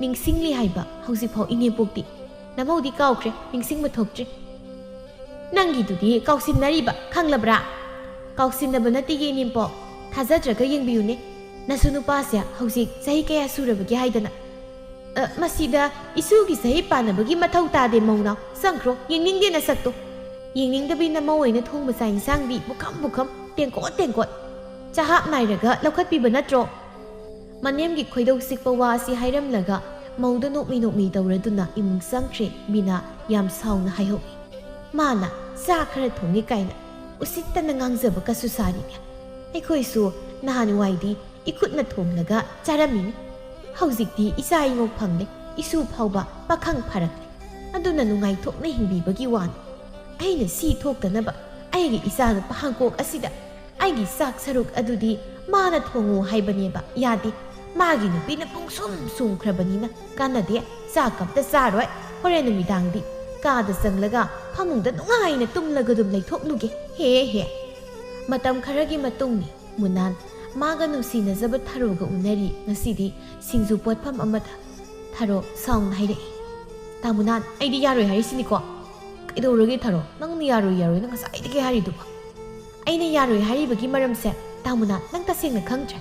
ꯅꯤꯡꯁꯤꯡꯂꯤ ꯍꯥꯏꯕ ꯍꯧꯖꯤꯛꯐꯥꯎ ꯏꯅꯦꯝꯕꯣꯛꯇꯤ꯫ ꯅꯃꯧꯗꯤ ꯀꯥꯎꯈ꯭ꯔꯦ, ꯅꯤꯡꯁꯤꯡꯕ ꯊꯣꯛꯇ꯭ꯔꯤ꯫ ꯅꯪꯒꯤꯗꯨꯗꯤ ꯀꯥꯎꯁꯤꯟꯅꯔꯤꯕ, ꯈꯪꯂꯕ꯭ꯔꯥ?" "ꯀꯥꯎꯁꯤꯟꯅꯕ ꯅꯠꯇꯦ ꯏꯅꯦꯝꯕꯣꯛ, ꯊꯥꯖꯗ꯭ꯔꯒ ꯌꯦꯡꯕꯤꯌꯨꯅꯦ꯫ ꯅꯁꯨ ꯅꯨꯄꯥꯁꯦ ꯍꯧꯖꯤꯛ ꯆꯍꯤ ꯀꯌꯥ ꯁꯨꯔꯕꯒꯦ ꯍꯥꯏꯗꯅ?" "ꯑ, ꯃꯁꯤꯗ ꯏꯁꯨꯒꯤ ꯆꯍꯤ ꯄꯥꯟꯅꯕꯒꯤ ꯃꯊꯧ ꯇꯥꯗꯦ ꯃꯧꯅꯥꯎ꯫ ꯆꯪꯈ꯭ꯔꯣ, ꯌꯦꯡꯅꯤꯡꯗꯦ ꯅꯁꯛꯇꯣ꯫" "ꯌꯦꯡꯅꯤꯡꯗꯕꯤ ꯅꯃꯧ ꯑꯣꯏꯅ ꯊꯣꯡꯕ ꯆꯥꯛ ꯏꯟꯁꯥꯡꯗꯤ ꯄꯨꯈꯝ ꯄꯨꯈꯝ, ꯇꯦꯡꯀꯣꯠ ꯇꯦꯡꯀꯣꯠ꯫ ꯆꯍꯥꯞ ꯅꯥꯏꯔꯒ ꯂꯧꯈꯠꯄꯤꯕ ꯅꯠꯇ꯭ꯔꯣ?" ꯃꯅꯦꯝꯒꯤ ꯈꯣꯏꯗꯧ ꯆꯤꯛꯄ ꯋꯥ ꯑꯁꯤ ꯍꯥꯏꯔꯝꯂꯒ ꯃꯧꯗ ꯅꯣꯛꯃꯤ ꯅꯣꯛꯃꯤ ꯇꯧꯔꯗꯨꯅ ꯏꯃꯨꯡ ꯆꯪꯈ꯭ꯔꯦ꯫ ꯃꯤꯅꯥ ꯌꯥꯝ ꯁꯥꯎꯅ ꯍꯥꯏꯍꯧꯏ, "ꯃꯥꯅ ꯆꯥꯛ ꯈꯔ ꯊꯣꯡꯉꯤ ꯀꯥꯏꯅ ꯎꯁꯤꯠꯇꯅ ꯉꯥꯡꯖꯕ ꯀꯁꯨ ꯁꯥꯔꯤꯅꯦ꯫ ꯑꯩꯈꯣꯏꯁꯨ ꯅꯍꯥꯟꯋꯥꯏꯗꯤ ꯏꯈꯨꯠꯅ ꯊꯣꯡꯂꯒ ꯆꯥꯔꯝꯃꯤꯅꯤ꯫ ꯍꯧꯖꯤꯛꯇꯤ ꯏꯆꯥ ꯏꯉꯧ ꯐꯪꯂꯦ, ꯏꯁꯨ ꯐꯥꯎꯕ ꯄꯥꯈꯪ ꯐꯥꯔꯛꯂꯦ꯫ ꯑꯗꯨꯅ ꯅꯨꯡꯉꯥꯏꯊꯣꯛꯅ ꯍꯤꯡꯕꯤꯕꯒꯤ ꯋꯥꯅꯤ꯫ ꯑꯩꯅ ꯁꯤ ꯊꯣꯛꯇꯅꯕ ꯑꯩꯒꯤ ꯏꯆꯥꯅꯨꯄꯥ ꯍꯥꯡꯀꯣꯛ ꯑꯁꯤꯗ ꯑꯩꯒꯤ ꯆꯥꯛ ꯁꯔꯨꯛ ꯑꯗꯨꯗꯤ ꯃꯥꯅ ꯊꯣꯡꯉꯨ ꯍꯥꯏꯕꯅꯦꯕ, ꯌꯥꯗꯦ꯫ ꯃꯥꯒꯤ ꯅꯨꯄꯤꯅ ꯄꯨꯡꯁꯨꯝ ꯁꯨꯝꯈ꯭ꯔꯕꯅꯤꯅ ꯀꯥꯟꯅꯗꯦ꯫ ꯆꯥꯛ ꯑꯝꯇ ꯆꯥꯔꯣꯏ꯫ ꯍꯣꯔꯦꯟ ꯅꯨꯃꯤꯗꯥꯡꯗꯤ ꯀꯥꯗ ꯆꯪꯂꯒ ꯐꯃꯨꯡꯗ ꯅꯨꯡꯉꯥꯏꯅ ꯇꯨꯝꯂꯒ ꯑꯗꯨꯝ ꯂꯩꯊꯣꯛꯂꯨꯒꯦ꯫ ꯍꯦ ꯍꯦ꯫" ꯃꯇꯝ ꯈꯔꯒꯤ ꯃꯇꯨꯡꯅꯤ꯫ ꯃꯨꯅꯥꯟ ꯃꯥꯒ ꯅꯨꯡꯁꯤꯅꯖꯕ ꯊꯔꯣꯒ ꯎꯅꯔꯤ꯫ ꯉꯁꯤꯗꯤ ꯁꯤꯡꯖꯨ ꯄꯣꯠꯐꯝ ꯑꯃꯗ꯫ ꯊꯔꯣ ꯁꯥꯎꯅ ꯍꯥꯏꯔꯛꯏ, "ꯇꯥ ꯃꯨꯅꯥꯟ, ꯑꯩꯗꯤ ꯌꯥꯔꯣꯏ ꯍꯥꯏꯔꯤꯁꯤꯅꯤꯀꯣ꯫ "ꯀꯩꯗꯧꯔꯒꯦ ꯊꯔꯣ? ꯅꯪꯅ ꯌꯥꯔꯣꯏ ꯌꯥꯔꯣꯏꯅ ꯉꯁꯥꯏꯗꯒꯤ ꯍꯥꯏꯔꯤꯗꯨꯕꯣ?" "ꯑꯩꯅ ꯌꯥꯔꯣꯏ ꯍꯥꯏꯔꯤꯕꯒꯤ ꯃꯔꯝꯁꯦ ꯇꯥꯃꯨꯅꯥ ꯅꯪ ꯇꯁꯦꯡꯅ ꯈꯪꯗ꯭ꯔꯦ?"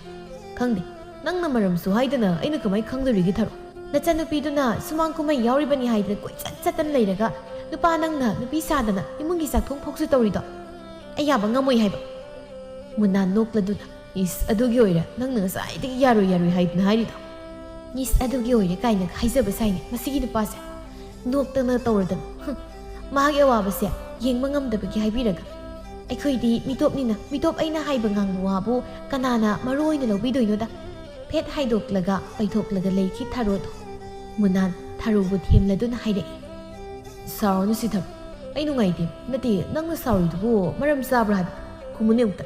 "ꯈꯪꯗꯦ꯫ ꯅꯪꯅ ꯃꯔꯝꯁꯨ ꯍꯥꯏꯗꯅ ꯑꯩꯅ ꯀꯃꯥꯏ ꯈꯪꯗꯣꯔꯤꯒꯦ ꯊꯔꯣ? ꯅꯆꯟꯅꯨꯄꯤꯗꯨꯅ ꯁꯨꯃꯥꯡ ꯀꯨꯝꯍꯩ ꯌꯥꯎꯔꯤꯕꯅꯤ ꯍꯥꯏꯗꯅ ꯀꯣꯏꯆꯠ ꯆꯠꯇꯅ ꯂꯩꯔꯒ ꯅꯨꯄꯥ ꯅꯪꯅ ꯅꯨꯄꯤ ꯁꯥꯗꯅ ꯏꯃꯨꯡꯒꯤ ꯆꯥꯛꯊꯣꯡ ꯐꯥꯎꯁꯨ ꯇꯧꯔꯤꯗꯣ ꯑꯩ ꯌꯥꯕ ꯉꯝꯃꯣꯏ ꯍꯥꯏꯕ?" ꯃꯨꯅꯥꯟ ꯅꯣꯛꯂꯗꯨꯅ, "ꯏꯁ, ꯑꯗꯨꯒꯤ ꯑꯣꯏꯔꯦ ꯅꯪꯅ ꯉꯁꯥꯏꯗꯒꯤ ꯌꯥꯔꯣꯏ ꯌꯥꯔꯣꯏ ꯍꯥꯏꯗꯅ ꯍꯥꯏꯔꯤꯗꯣ?" "ꯏꯁ, ꯑꯗꯨꯒꯤ ꯑꯣꯏꯔꯦ" ꯀꯥꯏꯅ ꯍꯥꯏꯖꯕ ꯁꯥꯏꯅꯦ ꯃꯁꯤꯒꯤ ꯅꯨꯄꯥꯁꯦ꯫ ꯅꯣꯛꯇꯅ ꯇꯧꯔꯗꯅ꯫ ꯍꯨꯝ, ꯃꯥꯒꯤ ꯑꯋꯥꯕꯁꯦ ꯌꯦꯡꯕ ꯉꯝꯗꯕꯒꯤ ꯍꯥꯏꯕꯤꯔꯒ꯫ ꯑꯩꯈꯣꯏꯗꯤ ꯃꯤꯇꯣꯞꯅꯤꯅ ꯃꯤꯇꯣꯞ ꯑꯩꯅ ꯍꯥꯏꯕ ꯉꯥꯡꯕ ꯋꯥꯕꯨ ꯀꯅꯥꯅ ꯃꯔꯨ ꯑꯣꯏꯅ ꯂꯧꯕꯤꯗꯣꯏꯅꯣꯗ? ꯐꯦꯠ ꯍꯥꯏꯗꯣꯛꯂꯒ ꯄꯩꯊꯣꯛꯂꯒ ꯂꯩꯈꯤ ꯊꯔꯣꯗꯣ꯫ ꯃꯨꯅꯥꯟ ꯊꯔꯣꯕꯨ ꯊꯦꯝꯂꯗꯨꯅ ꯍꯥꯏꯔꯛꯏ, "ꯁꯥꯎꯔꯅꯨ ꯁꯤꯊꯕꯤ꯫ ꯑꯩ ꯅꯨꯡꯉꯥꯏꯇꯦ꯫ ꯅꯠꯇꯦ, ꯅꯪꯅ ꯁꯥꯎꯔꯤꯗꯨꯕꯨ ꯃꯔꯝ ꯆꯥꯕ꯭ꯔꯥ ꯍꯥꯏꯕ? ꯈꯨꯝꯃꯨꯅꯦ ꯑꯃꯨꯛꯇ꯫"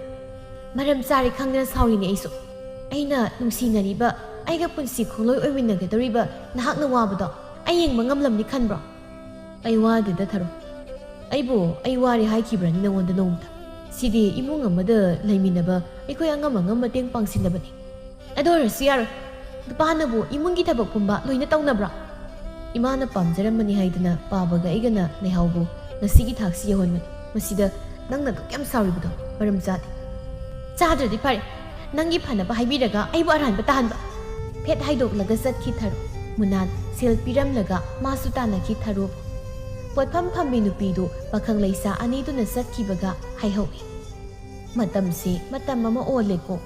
"ꯃꯔꯝ ꯆꯥꯔꯦ ꯈꯪꯗꯅ ꯁꯥꯎꯔꯤꯅꯦ ꯑꯩꯁꯨ꯫ ꯑꯩꯅ ꯅꯨꯡꯁꯤꯅꯔꯤꯕ, ꯑꯩꯒ ꯄꯨꯟꯁꯤ ꯈꯣꯡꯂꯣꯏ ꯑꯣꯏꯃꯤꯟꯅꯒꯗꯧꯔꯤꯕ ꯅꯍꯥꯛꯅ ꯋꯥꯕꯗꯣ ꯑꯩ ꯌꯦꯡꯕ ꯉꯝꯂꯝꯅꯤ ꯈꯟꯕ꯭ꯔꯣ?" "ꯑꯩ ꯋꯥꯗꯦꯗ ꯊꯔꯣ꯫ ꯑꯩꯕꯨ ꯑꯩ ꯋꯥꯔꯦ ꯍꯥꯏꯈꯤꯕ꯭ꯔꯅꯤ ꯅꯉꯣꯟꯗ ꯅꯣꯡꯃꯇ? ꯁꯤꯗꯤ ꯏꯃꯨꯡ ꯑꯃꯗ ꯂꯩꯃꯤꯟꯅꯕ ꯑꯩꯈꯣꯏ ꯑꯉꯝ ꯑꯉꯝ ꯃꯇꯦꯡ ꯄꯥꯡꯁꯤꯜꯂꯕꯅꯤ꯫ ꯑꯗꯨ ꯑꯣꯏꯔꯁꯨ ꯌꯥꯔꯣꯏ꯫ ꯅꯨꯄꯥꯅꯕꯨ ꯏꯃꯨꯡꯒꯤ ꯊꯕꯛ ꯄꯨꯝꯕ ꯂꯣꯏꯅ ꯇꯧꯅꯕ꯭ꯔꯣ? ꯏꯃꯥꯅ ꯄꯥꯝꯖꯔꯝꯕꯅꯤ ꯍꯥꯏꯗꯅ ꯄꯥꯕꯒ ꯑꯩꯒꯅ ꯂꯩꯍꯥꯎꯕꯨ ꯉꯁꯤꯒꯤ ꯊꯥꯛꯁꯤ ꯌꯧꯍꯟꯕꯅꯤ꯫ ꯃꯁꯤꯗ ꯅꯪꯅ ꯑꯗꯨꯛ ꯌꯥꯝ ꯁꯥꯎꯔꯤꯕꯗꯣ ꯃꯔꯝ ꯆꯥꯗꯦ꯫" "ꯆꯥꯗ꯭ꯔꯗꯤ ꯐꯔꯦ꯫ ꯅꯪꯒꯤ ꯐꯅꯕ ꯍꯥꯏꯕꯤꯔꯒ ꯑꯩꯕꯨ ꯑꯔꯥꯟꯕ ꯇꯥꯍꯟꯕ꯫" ꯐꯦꯠ ꯍꯥꯏꯗꯣꯛꯂꯒ ꯆꯠꯈꯤ ꯊꯔꯣ꯫ ꯃꯨꯅꯥꯟ ꯁꯦꯜ ꯄꯤꯔꯝꯂꯒ ꯃꯥꯁꯨ ꯇꯥꯟꯅꯈꯤ ꯊꯔꯣ꯫ ꯄꯣꯠꯐꯝ ꯐꯝꯕꯤ ꯅꯨꯄꯤꯗꯨ ꯄꯥꯈꯪ ꯂꯩꯁꯥ ꯑꯅꯤꯗꯨꯅ ꯆꯠꯈꯤꯕꯒ ꯍꯥꯏꯍꯧꯏ꯫ ꯃꯇꯝꯁꯦ ꯃꯇꯝ ꯑꯃ ꯑꯣꯜꯂꯦꯀꯣ꯫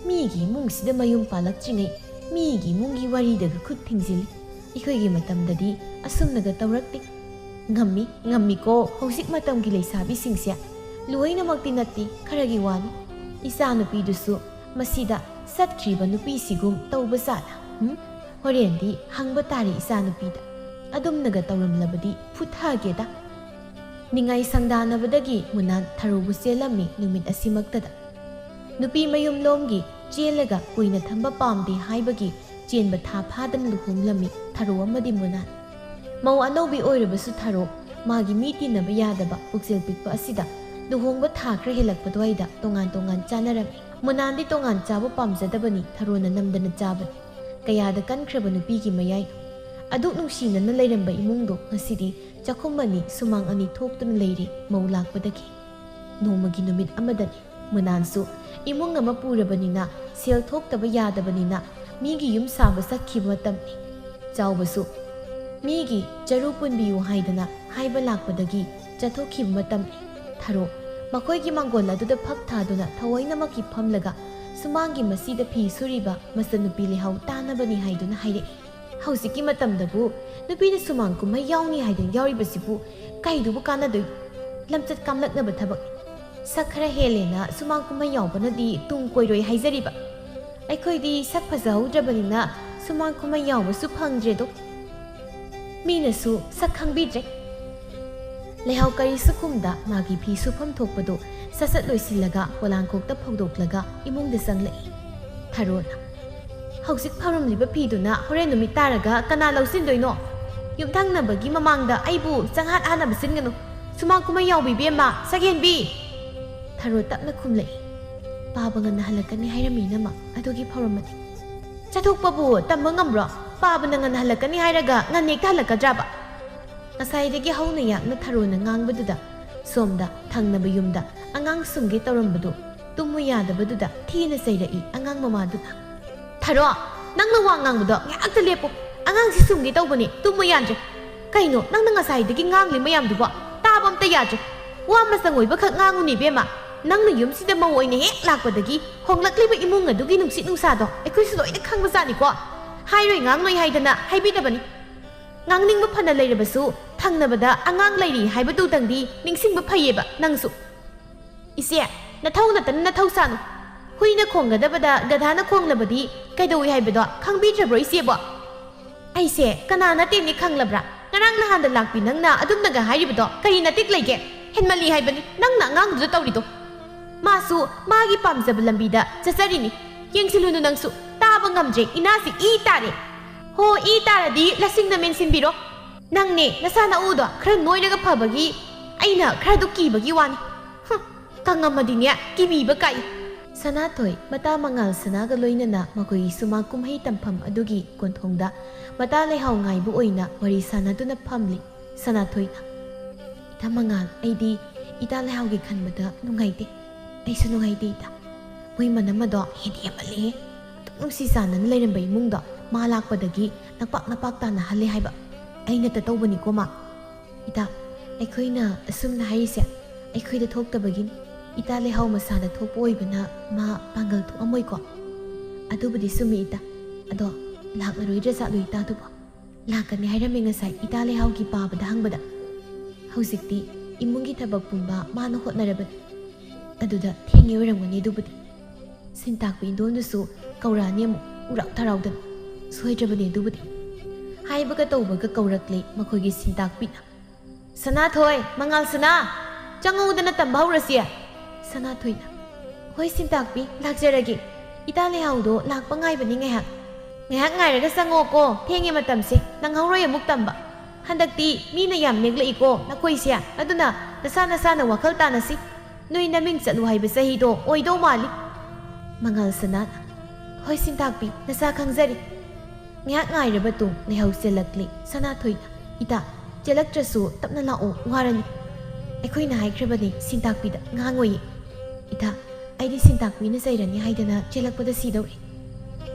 ꯃꯤꯒꯤ ꯏꯃꯨꯡꯁꯤꯗ ꯃꯌꯨꯝ ꯄꯥꯜꯂꯛꯇ꯭ꯔꯤꯉꯩ ꯃꯤꯒꯤ ꯏꯃꯨꯡꯒꯤ ꯋꯥꯔꯤꯗꯒ ꯈꯨꯠ ꯊꯤꯡꯖꯤꯜꯂꯤ꯫ ꯑꯩꯈꯣꯏꯒꯤ ꯃꯇꯝꯗꯗꯤ ꯑꯁꯨꯝꯅꯒ ꯇꯧꯔꯛꯇꯦ꯫ ꯉꯝꯃꯤ, ꯉꯝꯃꯤꯀꯣ ꯍꯧꯖꯤꯛ ꯃꯇꯝꯒꯤ ꯂꯩꯁꯥꯕꯤꯁꯤꯡꯁꯦ꯫ ꯂꯣꯏꯅꯃꯛꯇꯤ ꯅꯠꯇꯦ, ꯈꯔꯒꯤ ꯋꯥꯅꯤ꯫ ꯏꯆꯥꯅꯨꯄꯤꯗꯨꯁꯨ ꯃꯁꯤꯗ ꯆꯠꯈ꯭ꯔꯤꯕ ꯅꯨꯄꯤꯁꯤꯒꯨꯝ ꯇꯧꯕ ꯖꯥꯠꯂ? ꯎꯝ? ꯍꯣꯔꯦꯟꯗꯤ ꯍꯪꯕ ꯇꯥꯔꯦ ꯏꯆꯥꯅꯨꯄꯤꯗ꯫ ꯑꯗꯨꯝꯅꯒ ꯇꯧꯔꯝꯂꯕꯗꯤ ꯐꯨꯊꯒꯦꯗ꯫ ꯅꯤꯡꯉꯥꯏ ꯁꯪꯗꯥꯅꯕꯗꯒꯤ ꯃꯨꯅꯥꯟ ꯊꯔꯣꯕꯨ ꯆꯦꯜꯂꯝꯃꯤ ꯅꯨꯃꯤꯠ ꯑꯁꯤꯃꯛꯇꯗ꯫ ꯅꯨꯄꯤ ꯃꯌꯨꯝꯂꯣꯝꯒꯤ ꯆꯦꯜꯂꯒ ꯀꯨꯏꯅ ꯊꯝꯕ ꯄꯥꯝꯗꯦ ꯍꯥꯏꯕꯒꯤ ꯆꯦꯟꯕ ꯊꯥ ꯐꯥꯗꯅ ꯂꯨꯍꯣꯡꯂꯝꯃꯤ ꯊꯔꯣ ꯑꯃꯗꯤ ꯃꯨꯅꯥꯟ꯫ ꯃꯧ ꯑꯅꯧꯕꯤ ꯑꯣꯏꯔꯕꯁꯨ ꯊꯔꯣ ꯃꯥꯒꯤ ꯃꯤ ꯇꯤꯟꯅꯕ ꯌꯥꯗꯕ ꯄꯨꯛꯆꯦꯜ ꯄꯤꯛꯄ ꯑꯁꯤꯗ ꯂꯨꯍꯣꯡꯕ ꯊꯥ ꯈꯔ ꯍꯦꯜꯂꯛꯄ ꯑꯗꯨꯋꯥꯏꯗ ꯇꯣꯉꯥꯟ ꯇꯣꯉꯥꯟ ꯆꯥꯅꯔꯝꯃꯤ꯫ ꯃꯨꯅꯥꯟꯗꯤ ꯇꯣꯉꯥꯟ ꯆꯥꯕ ꯄꯥꯝꯖꯗꯕꯅꯤ, ꯊꯔꯣꯅ ꯅꯝꯗꯅ ꯆꯥꯕꯅꯤ꯫ ꯀꯌꯥꯗ ꯀꯟꯈ꯭ꯔꯕ ꯅꯨꯄꯤꯒꯤ ꯃꯌꯥꯏꯅꯣ꯫ ꯑꯗꯨꯛ ꯅꯨꯡꯁꯤꯅꯅ ꯂꯩꯔꯝꯕ ꯏꯃꯨꯡꯗꯣ ꯉꯁꯤꯗꯤ ꯆꯥꯛꯈꯨꯝ ꯑꯅꯤ ꯁꯨꯃꯥꯡ ꯑꯅꯤ ꯊꯣꯛꯇꯨꯅ ꯂꯩꯔꯤ ꯃꯧ ꯂꯥꯛꯄꯗꯒꯤ꯫ ꯅꯣꯡꯃꯒꯤ ꯅꯨꯃꯤꯠ ꯑꯃꯗꯅꯤ꯫ ꯃꯨꯅꯥꯟꯁꯨ ꯏꯃꯨꯡ ꯑꯃ ꯄꯨꯔꯕꯅꯤꯅ, ꯁꯦꯜ ꯊꯣꯛꯇꯕ ꯌꯥꯗꯕꯅꯤꯅ, ꯃꯤꯒꯤ ꯌꯨꯝ ꯁꯥꯕ ꯆꯠꯈꯤꯕ ꯃꯇꯝꯅꯤ꯫ ꯆꯥꯎꯕꯁꯨ ꯃꯤꯒꯤ ꯆꯔꯨ ꯄꯨꯟꯕꯤꯌꯨ ꯍꯥꯏꯗꯅ ꯍꯥꯏꯕ ꯂꯥꯛꯄꯗꯒꯤ ꯆꯠꯊꯣꯛꯈꯤꯕ ꯃꯇꯝꯅꯤ꯫ ꯊꯔꯣ ꯃꯈꯣꯏꯒꯤ ꯃꯥꯡꯒꯣꯜ ꯑꯗꯨꯗ ꯐꯛ ꯊꯥꯗꯨꯅ ꯊꯑꯣꯏꯅꯃꯛꯀꯤ ꯐꯝꯂꯒ ꯁꯨꯃꯥꯡꯒꯤ ꯃꯁꯤꯗ ꯐꯤ ꯁꯨꯔꯤꯕ ꯃꯆꯟꯅꯨꯄꯤ ꯂꯩꯍꯥꯎ ꯇꯥꯅꯕꯅꯤ ꯍꯥꯏꯗꯨꯅ ꯍꯥꯏꯔꯛꯏ꯫ ꯍꯧꯖꯤꯛꯀꯤ ꯃꯇꯝꯗꯕꯨ ꯅꯨꯄꯤꯅ ꯁꯨꯃꯥꯡ ꯀꯨꯝꯍꯩ ꯌꯥꯎꯅꯤ ꯍꯥꯏꯗꯅ ꯌꯥꯎꯔꯤꯕꯁꯤꯕꯨ ꯀꯩꯗꯨꯕꯨ ꯀꯥꯟꯅꯗꯣꯏꯅꯣ? ꯂꯝꯆꯠ ꯀꯥꯝꯂꯛꯅꯕ ꯊꯕꯛ꯫ ꯁꯛ ꯈꯔ ꯍꯦꯜꯂꯦꯅ ꯁꯨꯃꯥꯡ ꯀꯨꯝꯍꯩ ꯌꯥꯎꯕꯅꯗꯤ ꯇꯨꯡ ꯀꯣꯏꯔꯣꯏ ꯍꯥꯏꯖꯔꯤꯕ꯫ ꯑꯩꯈꯣꯏꯗꯤ ꯁꯛ ꯐꯖꯍꯧꯗ꯭ꯔꯕꯅꯤꯅ ꯁꯨꯃꯥꯡ ꯀꯨꯝꯍꯩ ꯌꯥꯎꯕꯁꯨ ꯐꯪꯗ꯭ꯔꯦꯗꯣ꯫ ꯃꯤꯅꯁꯨ ꯁꯛ ꯈꯪꯕꯤꯗ꯭ꯔꯦ꯫ ꯂꯩꯍꯥꯎ ꯀꯔꯤꯁꯨ ꯈꯨꯝꯗ ꯃꯥꯒꯤ ꯐꯤ ꯁꯨꯐꯝ ꯊꯣꯛꯄꯗꯨ ꯁꯠ ꯁꯠ ꯂꯣꯏꯁꯤꯜꯂꯒ ꯄꯣꯂꯥꯡꯈꯣꯛꯇ ꯐꯧꯗꯣꯛꯂꯒ ꯏꯃꯨꯡꯗ ꯆꯪꯂꯛꯏ꯫ ꯊꯔꯣꯅ, "ꯍꯧꯖꯤꯛ ꯐꯧꯔꯝꯂꯤꯕ ꯐꯤꯗꯨꯅ ꯍꯣꯔꯦꯟ ꯅꯨꯃꯤꯠ ꯇꯥꯔꯒ ꯀꯅꯥ ꯂꯧꯁꯤꯟꯗꯣꯏꯅꯣ? ꯌꯨꯝꯊꯪꯅꯕꯒꯤ ꯃꯃꯥꯡꯗ ꯑꯩꯕꯨ ꯆꯪꯍꯥꯠ ꯍꯥꯠꯅꯕ ꯁꯤꯟꯒꯅꯨ꯫ ꯁꯨꯃꯥꯡ ꯀꯨꯝꯍꯩ ꯌꯥꯎꯕ ꯏꯕꯦꯝꯃ, ꯁꯛꯍꯦꯟꯕꯤ!" ꯊꯔꯣ ꯇꯞꯅ ꯈꯨꯝꯂꯛꯏ꯫ "ꯄꯥꯕ ꯉꯟꯅ ꯍꯜꯂꯛꯀꯅꯤ ꯍꯥꯏꯔꯝꯃꯤ ꯏꯅꯝꯃ, ꯑꯗꯨꯒꯤ ꯐꯧꯔꯝꯕꯅꯤ꯫ ꯆꯠꯊꯣꯛꯄꯕꯨ ꯇꯝꯕ ꯉꯝꯕ꯭ꯔꯣ? ꯄꯥꯕꯅ ꯉꯟꯅ ꯍꯜꯂꯛꯀꯅꯤ ꯍꯥꯏꯔꯒ ꯉꯟꯅ ꯍꯦꯛꯇ ꯍꯜꯂꯛꯀꯗ꯭ꯔꯕ?" ꯉꯁꯥꯏꯗꯒꯤ ꯍꯧꯅ ꯌꯥꯛꯅ ꯊꯔꯣꯅ ꯉꯥꯡꯕꯗꯨꯗ ꯁꯣꯝꯗ ꯊꯪꯅꯕ ꯌꯨꯝꯗ ꯑꯉꯥꯡ ꯁꯨꯝꯒꯦ ꯇꯧꯔꯝꯕꯗꯨ ꯇꯨꯝꯃꯨ ꯌꯥꯗꯕꯗꯨꯗ ꯊꯤꯅ ꯆꯩꯔꯛꯏ ꯑꯉꯥꯡ ꯃꯃꯥꯗꯨꯅ꯫ "ꯊꯔꯣ, ꯅꯪꯅ ꯋꯥ ꯉꯥꯡꯕꯗꯣ ꯉꯥꯏꯍꯥꯛꯇ ꯂꯦꯞꯄꯨ꯫ ꯑꯉꯥꯡꯁꯤ ꯁꯨꯝꯒꯦ ꯇꯧꯕꯅꯦ, ꯇꯨꯝꯃꯨ ꯌꯥꯗ꯭ꯔꯦ꯫ ꯀꯩꯅꯣ, ꯅꯪꯅ ꯉꯁꯥꯏꯗꯒꯤ ꯉꯥꯡꯂꯤ ꯃꯌꯥꯝꯗꯨꯕꯣ? ꯇꯥꯕ ꯑꯝꯇ ꯌꯥꯗ꯭ꯔꯦ꯫ ꯋꯥ ꯃꯆꯪ ꯑꯣꯏꯕꯈꯛ ꯉꯥꯡꯉꯨꯅꯦ ꯏꯕꯦꯝꯃ꯫ ꯅꯪꯅ ꯌꯨꯝꯁꯤꯗ ꯃꯧ ꯑꯣꯏꯅ ꯍꯦꯛ ꯂꯥꯛꯄꯗꯒꯤ ꯍꯣꯡꯂꯛꯂꯤꯕ ꯏꯃꯨꯡ ꯑꯗꯨꯒꯤ ꯅꯨꯡꯁꯤꯠ ꯅꯨꯡꯁꯥꯗꯣ ꯑꯩꯈꯣꯏꯁꯨ ꯂꯣꯏꯅ ꯈꯪꯕꯖꯥꯠꯅꯤꯀꯣ꯫ ꯍꯥꯏꯔꯣꯏ ꯉꯥꯡꯂꯣꯏ ꯍꯥꯏꯗꯅ ꯍꯥꯏꯕꯤꯗꯕꯅꯤ꯫ ꯉꯥꯡꯅꯤꯡꯕ ꯐꯅ ꯂꯩꯔꯕꯁꯨ ꯊꯪꯅꯕꯗ ꯑꯉꯥꯡ ꯂꯩꯔꯤ ꯍꯥꯏꯕꯗꯨꯗꯪꯗꯤ ꯅꯤꯡꯁꯤꯡꯕ ꯐꯩꯌꯦꯕ ꯅꯪꯁꯨ꯫ ꯏꯆꯦ, ꯅꯊꯧ ꯅꯠꯇꯅ ꯅꯊꯧ ꯁꯥꯅꯨ꯫ ꯍꯨꯏꯅ ꯈꯣꯡꯒꯗꯕꯗ ꯒꯙꯥꯅ ꯈꯣꯡꯂꯕꯗꯤ ꯀꯩꯗꯧꯏ ꯍꯥꯏꯕꯗꯣ ꯈꯪꯕꯤꯗ꯭ꯔꯕ꯭ꯔꯣ ꯏꯆꯦꯕꯣ? ꯑꯩꯁꯦ ꯀꯅꯥ ꯅꯠꯇꯦꯅꯦ ꯈꯪꯂꯕ꯭ꯔꯥ? ꯉꯔꯥꯡ ꯅꯍꯥꯟꯗ ꯂꯥꯛꯄꯤ ꯅꯪꯅ ꯑꯗꯨꯝꯅꯒ ꯍꯥꯏꯔꯤꯕꯗꯣ ꯀꯔꯤ ꯅꯇꯤꯛ ꯂꯩꯒꯦ? ꯍꯦꯟꯃꯜꯂꯤ ꯍꯥꯏꯕꯅꯤ ꯅꯪꯅ ꯑꯉꯥꯡꯗꯨꯗ ꯇꯧꯔꯤꯗꯣ꯫ ꯃꯥꯁꯨ ꯃꯥꯒꯤ ꯄꯥꯝꯖꯕ ꯂꯝꯕꯤꯗ ꯆꯠꯆꯔꯤꯅꯤ꯫ ꯌꯦꯡꯁꯤꯜꯂꯨꯅꯨ ꯅꯪꯁꯨ, ꯇꯥꯕ ꯉꯝꯗ꯭ꯔꯦ, ꯏꯅꯥꯁꯤ ꯏ ꯇꯥꯔꯦ꯫ ꯍꯣ, ꯏ ꯇꯥꯔꯗꯤ ꯂꯁꯤꯡꯅ ꯃꯦꯟꯁꯤꯟꯕꯤꯔꯣ꯫ ꯅꯪꯅꯦ ꯅꯁꯥ ꯅꯎꯗꯣ ꯈꯔ ꯅꯣꯏꯔꯒ ꯐꯕꯒꯤ ꯑꯩꯅ ꯈꯔꯗꯨ ꯀꯤꯕꯒꯤ ꯋꯥꯅꯤ꯫ ꯍꯨꯝ, ꯀꯪꯉꯝꯃꯗꯤꯅꯦ ꯀꯤꯕꯤꯕ ꯀꯥꯏ꯫ ꯁꯅꯥꯊꯣꯏ ꯃꯇꯥ ꯃꯉꯥꯜ ꯁꯅꯥꯒ ꯂꯣꯏꯅꯅ ꯃꯈꯣꯏꯒꯤ ꯁꯨꯃꯥꯡ ꯀꯨꯝꯍꯩ ꯇꯝꯐꯝ ꯑꯗꯨꯒꯤ ꯀꯣꯟꯊꯣꯡꯗ ꯃꯇꯥ ꯂꯩꯍꯥꯎ ꯉꯥꯏꯕ ꯑꯣꯏꯅ ꯋꯥꯔꯤ ꯁꯥꯟꯅꯗꯨꯅ ꯐꯝꯂꯤ꯫ ꯁꯅꯥꯊꯣꯏꯅ, "ꯏꯇꯥ ꯃꯉꯥꯜ, ꯑꯩꯗꯤ ꯏꯇꯥ ꯂꯩꯍꯥꯎꯒꯤ ꯈꯟꯕꯗ ꯅꯨꯡꯉꯥꯏꯇꯦ꯫ ꯑꯩꯁꯨ ꯅꯨꯡꯉꯥꯏꯇꯦ ꯏꯇꯥ꯫ ꯃꯣꯏ ꯃꯅꯝ ꯑꯗꯣ ꯍꯦꯟꯗꯤ ꯍꯦꯟꯃꯜꯂꯦꯍꯦ꯫ ꯑꯗꯨꯛ ꯅꯨꯡꯁꯤ ꯆꯥꯟꯅꯅ ꯂꯩꯔꯝꯕ ꯏꯃꯨꯡꯗꯣ ꯃꯥ ꯂꯥꯛꯄꯗꯒꯤ ꯅꯄꯥꯛ ꯅꯄꯥꯛ ꯇꯥꯅꯍꯜꯂꯦ ꯍꯥꯏꯕ꯫ ꯑꯩꯅꯇ ꯇꯧꯕꯅꯤꯀꯣ ꯃꯥ꯫ ꯏꯇꯥ, ꯑꯩꯈꯣꯏꯅ ꯑꯁꯨꯝꯅ ꯍꯥꯏꯔꯤꯁꯦ ꯑꯩꯈꯣꯏꯗ ꯊꯣꯛꯇꯕꯒꯤꯅꯤ꯫ ꯏꯇꯥ ꯂꯩꯍꯥꯎ ꯃꯁꯥꯗ ꯊꯣꯛꯄ ꯑꯣꯏꯕꯅ ꯃꯥ ꯄꯥꯡꯒꯜ ꯊꯣꯛꯑꯝꯃꯣꯏꯀꯣ꯫" "ꯑꯗꯨꯕꯨꯗꯤ ꯆꯨꯝꯃꯤ ꯏꯇꯥ꯫ ꯑꯗꯣ ꯂꯥꯛꯂꯔꯣꯏꯗ꯭ꯔꯥ ꯖꯥꯠꯂꯣ ꯏꯇꯥꯗꯨꯕꯣ?" "ꯂꯥꯛꯀꯅꯤ ꯍꯥꯏꯔꯝꯃꯤ ꯉꯁꯥꯏ ꯏꯇꯥ ꯂꯩꯍꯥꯎꯒꯤ ꯄꯥꯕꯗ ꯍꯪꯕꯗ꯫ ꯍꯧꯖꯤꯛꯇꯤ ꯏꯃꯨꯡꯒꯤ ꯊꯕꯛ ꯄꯨꯝꯕ ꯃꯥꯅ ꯍꯣꯠꯅꯔꯕꯅꯤ꯫ ꯑꯗꯨꯗ ꯊꯦꯡꯉꯦ ꯑꯣꯏꯔꯝꯒꯅꯤ ꯑꯗꯨꯕꯨꯗꯤ꯫ ꯁꯤꯟꯇꯥꯛꯄꯤ ꯏꯟꯗꯣꯟꯗꯨꯁꯨ ꯀꯧꯔꯛꯑꯅꯤ ꯑꯃꯨꯛ ꯎꯔꯥꯎ ꯊꯔꯥꯎꯗꯅ꯫ ꯁꯣꯏꯗ꯭ꯔꯕꯅꯤ ꯑꯗꯨꯕꯨꯗꯤ꯫" ꯍꯥꯏꯕꯒ ꯇꯧꯕꯒ ꯀꯧꯔꯛꯂꯦ ꯃꯈꯣꯏꯒꯤ ꯁꯤꯟꯇꯥꯛꯄꯤꯅ꯫ "ꯁꯅꯥꯊꯣꯏ, ꯃꯉꯥꯜ ꯁꯅꯥ, ꯆꯪꯉꯛꯎꯗꯅ ꯇꯝꯕ ꯍꯧꯔꯁꯤ꯫" ꯁꯅꯥꯊꯣꯏꯅ, "ꯍꯣꯏ ꯁꯤꯟꯇꯥꯛꯄꯤ, ꯂꯥꯛꯆꯔꯒꯦ꯫ ꯏꯇꯥ ꯂꯩꯍꯥꯎꯗꯣ ꯂꯥꯛꯄ ꯉꯥꯏꯕꯅꯤ ꯉꯥꯏꯍꯥꯛ꯫" "ꯉꯥꯏꯍꯥꯛ ꯉꯥꯏꯔꯒ ꯆꯪꯉꯛꯑꯣꯀꯣ, ꯊꯦꯡꯉꯦ ꯃꯇꯝꯁꯦ, ꯅꯪꯍꯧꯔꯣꯏ ꯑꯃꯨꯛ ꯇꯝꯕ꯫ ꯍꯟꯗꯛꯇꯤ ꯃꯤꯅ ꯌꯥꯝ ꯅꯦꯛꯂꯛꯏꯀꯣ ꯅꯈꯣꯏꯁꯦ, ꯑꯗꯨꯅ ꯅꯁꯥ ꯅꯁꯥꯅ ꯋꯥꯈꯜ ꯇꯥꯅꯁꯤ꯫ ꯅꯣꯏ ꯅꯃꯤꯡ ꯆꯠꯂꯨ ꯍꯥꯏꯕ ꯆꯍꯤꯗꯣ ꯑꯣꯏꯗꯧ ꯃꯥꯜꯂꯤ꯫" ꯃꯉꯥꯜ ꯁꯅꯥꯅ, "ꯍꯣꯏ ꯁꯤꯟꯇꯥꯛꯄꯤ, ꯅꯁꯥ ꯈꯪꯖꯔꯤ꯫" ꯉꯥꯏꯍꯥꯛ ꯉꯥꯏꯔꯕ ꯇꯨꯡ ꯂꯩꯍꯥꯎ ꯆꯦꯜꯂꯛꯂꯦ ꯁꯅꯥꯊꯣꯏꯅ꯫ "ꯏꯇꯥ, ꯆꯦꯜꯂꯛꯇ꯭ꯔꯁꯨ ꯇꯞꯅ ꯂꯥꯛꯑꯣ, ꯋꯥꯔꯅꯤ꯫ ꯑꯩꯈꯣꯏꯅ ꯍꯥꯏꯈ꯭ꯔꯕꯅꯤ ꯁꯤꯟꯇꯥꯛꯄꯤꯗ ꯉꯥꯡꯉꯣꯏꯌꯦ꯫ ꯏꯇꯥ, ꯑꯩꯗꯤ ꯁꯤꯟꯇꯥꯛꯄꯤꯅ ꯆꯩꯔꯅꯤ ꯍꯥꯏꯗꯅ ꯆꯦꯜꯂꯛꯄꯗ ꯁꯤꯗꯧꯔꯦ꯫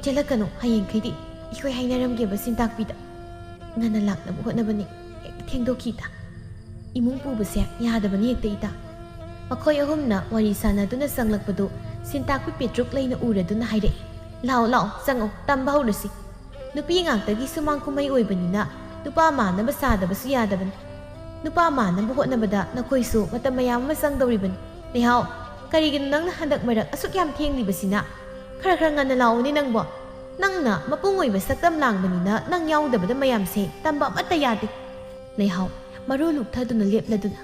ꯆꯦꯜꯂꯛꯀꯅꯨ, ꯍꯌꯦꯡꯈꯩꯗꯤ ꯑꯩꯈꯣꯏ ꯍꯥꯏꯅꯔꯝꯒꯦꯕ ꯁꯤꯟꯇꯥꯛꯄꯤꯗ꯫ ꯉꯟꯅ ꯂꯥꯛꯅꯕ ꯍꯣꯠꯅꯕꯅꯤ, ꯍꯦꯛꯇ ꯊꯦꯡꯗꯣꯛꯈꯤ ꯏꯇꯥ꯫ ꯏꯃꯨꯡ ꯄꯨꯕꯁꯦ ꯌꯥꯗꯕꯅꯤ ꯍꯦꯛꯇ ꯏꯇꯥ꯫" ꯃꯈꯣꯏ ꯑꯍꯨꯝꯅ ꯋꯥꯔꯤ ꯁꯥꯟꯅꯗꯨꯅ ꯆꯪꯂꯛꯄꯗꯨ ꯁꯤꯟꯇꯥꯛꯄꯤ ꯄꯦꯇ꯭ꯔꯨꯛ ꯂꯩꯅ ꯎꯔꯗꯨꯅ ꯍꯥꯏꯔꯛꯏ, "ꯂꯥꯛꯑꯣ, ꯂꯥꯛꯑꯣ, ꯆꯪꯉꯣ, ꯇꯝꯕ ꯍꯧꯔꯁꯤ꯫ ꯅꯨꯄꯤ ꯉꯥꯛꯇꯒꯤ ꯁꯨꯃꯥꯡ ꯀꯨꯝꯍꯩ ꯑꯣꯏꯕꯅꯤꯅ ꯅꯨꯄꯥ ꯃꯥꯟꯅꯕ ꯁꯥꯗꯕꯁꯨ ꯌꯥꯗꯕꯅꯤ꯫ ꯅꯨꯄꯥ ꯃꯥꯟꯅꯕ ꯍꯣꯠꯅꯕꯗ ꯅꯈꯣꯏꯁꯨ ꯃꯇꯝ ꯃꯌꯥꯝ ꯑꯃ ꯆꯪꯗꯧꯔꯤꯕꯅꯤ꯫ ꯂꯩꯍꯥꯎ, ꯀꯔꯤꯒꯤꯅꯣ ꯅꯪꯅ ꯍꯟꯗꯛ ꯃꯔꯛ ꯑꯁꯨꯛ ꯌꯥꯝ ꯊꯦꯡꯂꯤꯕꯁꯤꯅ? ꯈꯔ ꯈꯔ ꯉꯟꯅ ꯂꯥꯛꯑꯣꯅꯦ ꯅꯪꯕꯣ꯫ ꯅꯪꯅ ꯃꯄꯨꯡ ꯑꯣꯏꯕ ꯁꯛꯇꯝ ꯂꯥꯡꯕꯅꯤꯅ ꯅꯪ ꯌꯥꯎꯗꯕꯗ ꯃꯌꯥꯝꯁꯦ ꯇꯝꯕ ꯑꯃꯠꯇ ꯌꯥꯗꯦ꯫" ꯂꯩꯍꯥꯎ ꯃꯔꯨ ꯂꯨꯛꯊꯗꯨꯅ ꯂꯦꯞꯂꯗꯨꯅ,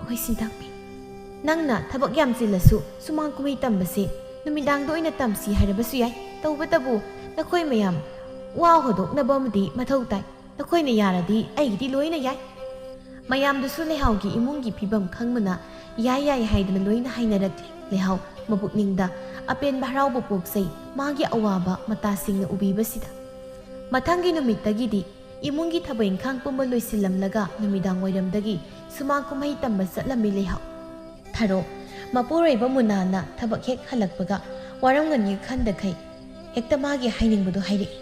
"ꯍꯣꯏ ꯁꯤꯟꯇꯥꯛꯄꯤ, ꯅꯪꯅ ꯊꯕꯛ ꯌꯥꯝ ꯆꯤꯜꯂꯁꯨ ꯁꯨꯃꯥꯡ ꯀꯨꯝꯍꯩ ꯇꯝꯕꯁꯦ ꯅꯨꯃꯤꯗꯥꯡꯗ ꯑꯣꯏꯅ ꯇꯝꯁꯤ ꯍꯥꯏꯔꯕꯁꯨ ꯌꯥꯏ꯫ ꯇꯧꯕꯇꯕꯨ ꯅꯈꯣꯏ ꯃꯌꯥꯝ ꯋꯥ ꯍꯧꯗꯣꯛꯅꯕ ꯑꯃꯗꯤ ꯃꯊꯧ ꯇꯥꯏ꯫ ꯅꯈꯣꯏꯅ ꯌꯥꯔꯗꯤ ꯑꯩꯒꯤꯗꯤ ꯂꯣꯏꯅ ꯌꯥꯏ꯫" ꯃꯌꯥꯝꯗꯨꯁꯨ ꯂꯩꯍꯥꯎꯒꯤ ꯏꯃꯨꯡꯒꯤ ꯐꯤꯕꯝ ꯈꯪꯕꯅ ꯌꯥꯏ ꯌꯥꯏ ꯍꯥꯏꯗꯅ ꯂꯣꯏꯅ ꯍꯥꯏꯅꯔꯛꯂꯦ꯫ ꯂꯩꯍꯥꯎ ꯃꯄꯨꯛꯅꯤꯡꯗ ꯑꯄꯦꯟꯕ ꯍꯔꯥꯎꯕ ꯄꯣꯛꯆꯩ, ꯃꯥꯒꯤ ꯑꯋꯥꯕ ꯃꯇꯥꯁꯤꯡꯅ ꯎꯕꯤꯕꯁꯤꯗ꯫ ꯃꯊꯪꯒꯤ ꯅꯨꯃꯤꯠꯇꯒꯤꯗꯤ ꯏꯃꯨꯡꯒꯤ ꯊꯕꯛ ꯏꯪꯈꯥꯡ ꯄꯨꯝꯕ ꯂꯣꯏꯁꯤꯜꯂꯝꯂꯒ ꯅꯨꯃꯤꯗꯥꯡ ꯋꯥꯏꯔꯝꯗꯒꯤ ꯁꯨꯃꯥꯡ ꯀꯨꯝꯍꯩ ꯇꯝꯕ ꯆꯠꯂꯝꯃꯤ ꯂꯩꯍꯥꯎ꯫ ꯊꯔꯣ, ꯃꯄꯨꯔꯣꯏꯕ ꯃꯨꯅꯥꯟꯅ ꯊꯕꯛ ꯍꯦꯛ ꯍꯜꯂꯛꯄꯒ ꯋꯥꯔꯝꯒꯅꯤ ꯈꯟꯗꯈꯩ ꯍꯦꯛꯇ ꯃꯥꯒꯤ ꯍꯥꯏꯅꯤꯡꯕꯗꯣ ꯍꯥꯏꯔꯛꯏ꯫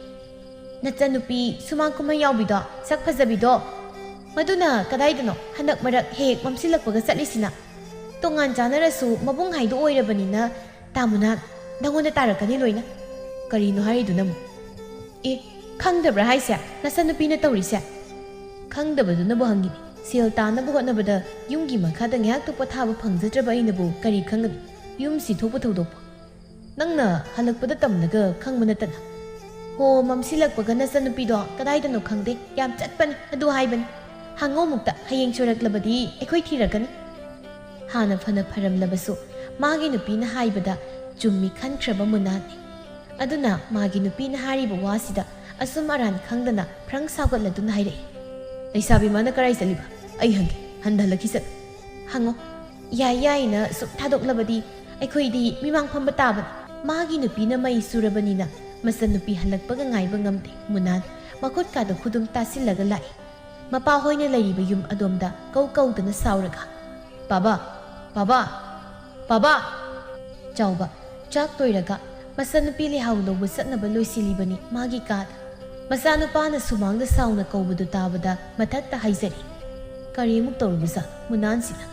"ꯅꯆꯟꯅꯨꯄꯤ ꯁꯨꯃꯥꯡ ꯀꯨꯝꯍꯩ ꯌꯥꯎꯕꯤꯗꯣ, ꯁꯛ ꯐꯖꯕꯤꯗꯣ, ꯃꯗꯨꯅ ꯀꯗꯥꯏꯗꯅꯣ ꯍꯟꯗꯛ ꯃꯔꯛ ꯍꯦꯛ ꯍꯦꯛ ꯃꯝꯁꯤꯜꯂꯛꯄꯒ ꯆꯠꯂꯤꯁꯤꯅ? ꯇꯣꯉꯥꯟ ꯆꯥꯅꯔꯁꯨ ꯃꯕꯨꯡ ꯍꯥꯏꯗꯣ ꯑꯣꯏꯔꯕꯅꯤꯅ ꯇꯥ ꯃꯨꯅꯥꯟ, ꯅꯪꯉꯣꯟꯗ ꯇꯥꯔꯛꯀꯅꯤ ꯂꯣꯏꯅ꯫ ꯀꯔꯤꯅꯣ ꯍꯥꯏꯔꯤꯗꯨꯅ ꯑꯃꯨꯛ? ꯑꯦ, ꯈꯪꯗꯕ꯭ꯔꯥ ꯍꯥꯏꯁꯦ? ꯅꯆꯟꯅꯨꯄꯤꯅ ꯇꯧꯔꯤꯁꯦ?" "ꯈꯪꯗꯕꯗꯨꯅꯕꯨ ꯍꯪꯉꯤꯅꯤ꯫ ꯁꯦꯜ ꯇꯥꯟꯅꯕ ꯍꯣꯠꯅꯕꯗ ꯌꯨꯝꯒꯤ ꯃꯈꯥꯗ ꯉꯥꯏꯍꯥꯛꯇ ꯄꯣꯊꯥꯕ ꯐꯪꯖꯗ꯭ꯔꯕ ꯑꯩꯅꯕꯨ ꯀꯔꯤ ꯈꯪꯒꯅꯤ? ꯌꯨꯝꯁꯤ ꯊꯣꯛꯄ ꯊꯧꯗꯣꯛꯄꯨ꯫ ꯅꯪꯅ ꯍꯜꯂꯛꯄꯗ ꯇꯝꯂꯒ ꯈꯪꯕ ꯅꯠꯇꯅ?" "ꯍꯣ, ꯃꯝꯁꯤꯜꯂꯛꯄꯒ ꯅꯆꯟꯅꯨꯄꯤꯗꯣ ꯀꯗꯥꯏꯗꯅꯣ ꯈꯪꯗꯦ, ꯌꯥꯝ ꯆꯠꯄꯅꯤ, ꯑꯗꯨ ꯍꯥꯏꯕꯅꯤ꯫ ꯍꯪꯉꯣ ꯑꯃꯨꯛꯇ, ꯍꯌꯦꯡ ꯁꯣꯏꯔꯛꯂꯕꯗꯤ ꯑꯩꯈꯣꯏ ꯊꯤꯔꯛꯀꯅꯤ꯫" ꯍꯥꯟꯅ ꯐꯅ ꯐꯔꯝꯂꯕꯁꯨ ꯃꯥꯒꯤ ꯅꯨꯄꯤꯅ ꯍꯥꯏꯕꯗ ꯆꯨꯝꯃꯤ ꯈꯟꯈ꯭ꯔꯕ ꯃꯨꯅꯥꯟꯅꯤ꯫ ꯑꯗꯨꯅ ꯃꯥꯒꯤ ꯅꯨꯄꯤꯅ ꯍꯥꯏꯔꯤꯕ ꯋꯥꯁꯤꯗ ꯑꯁꯨꯝ ꯑꯔꯥꯟ ꯈꯪꯗꯅ ꯐ꯭ꯔꯪ ꯁꯥꯎꯒꯠꯂꯗꯨꯅ ꯍꯥꯏꯔꯛꯏ꯫ "ꯂꯩꯁꯥꯕꯤ ꯃꯥꯅ ꯀꯔꯥꯏ ꯆꯠꯂꯤꯕ? ꯑꯩ ꯍꯪꯒꯦ, ꯍꯟꯊ ꯍꯜꯂꯛꯈꯤ ꯆꯠꯂꯨ꯫" "ꯍꯪꯉꯣ, ꯌꯥꯏ ꯌꯥꯏꯅ ꯁꯨꯝ ꯊꯥꯗꯣꯛꯂꯕꯗꯤ ꯑꯩꯈꯣꯏꯗꯤ ꯃꯤꯃꯥꯡ ꯐꯝꯕ ꯇꯥꯕꯅꯤ꯫" ꯃꯥꯒꯤ ꯅꯨꯄꯤꯅ ꯃꯩ ꯆꯨꯔꯕꯅꯤꯅ ꯃꯆꯟꯅꯨꯄꯤ ꯍꯜꯂꯛꯄꯒ ꯉꯥꯏꯕ ꯉꯝꯗꯦ꯫ ꯃꯨꯅꯥꯟ ꯃꯈꯨꯠꯀꯥꯗ ꯈꯨꯗꯨꯝ ꯇꯥꯁꯤꯜꯂꯒ ꯂꯥꯛꯏ꯫ ꯃꯄꯥ ꯍꯣꯏꯅ ꯂꯩꯔꯤꯕ ꯌꯨꯝ ꯑꯗꯣꯝꯗ ꯀꯧ ꯀꯧꯗꯅ ꯁꯥꯎꯔꯒ, "ꯄꯥꯕꯥ, ꯄꯥꯕꯥ, ꯄꯥꯕꯥ!" ꯆꯥꯎꯕ ꯆꯥꯛ ꯇꯣꯏꯔꯒ ꯃꯆꯟꯅꯨꯄꯤ ꯂꯩꯍꯥꯎ ꯂꯧꯕ ꯆꯠꯅꯕ ꯂꯣꯏꯁꯤꯜꯂꯤꯕꯅꯤ ꯃꯥꯒꯤ ꯀꯥꯗ꯫ ꯃꯆꯥꯅꯨꯄꯥꯅ ꯁꯨꯃꯥꯡꯗ ꯁꯥꯎꯅ ꯀꯧꯕꯗꯨ ꯇꯥꯕꯗ ꯃꯊꯛꯇ ꯍꯥꯏꯖꯔꯤ꯫ ꯀꯔꯤꯃꯨꯛ ꯇꯧꯔꯨꯕꯖꯥꯠ ꯃꯨꯅꯥꯟꯁꯤꯅ?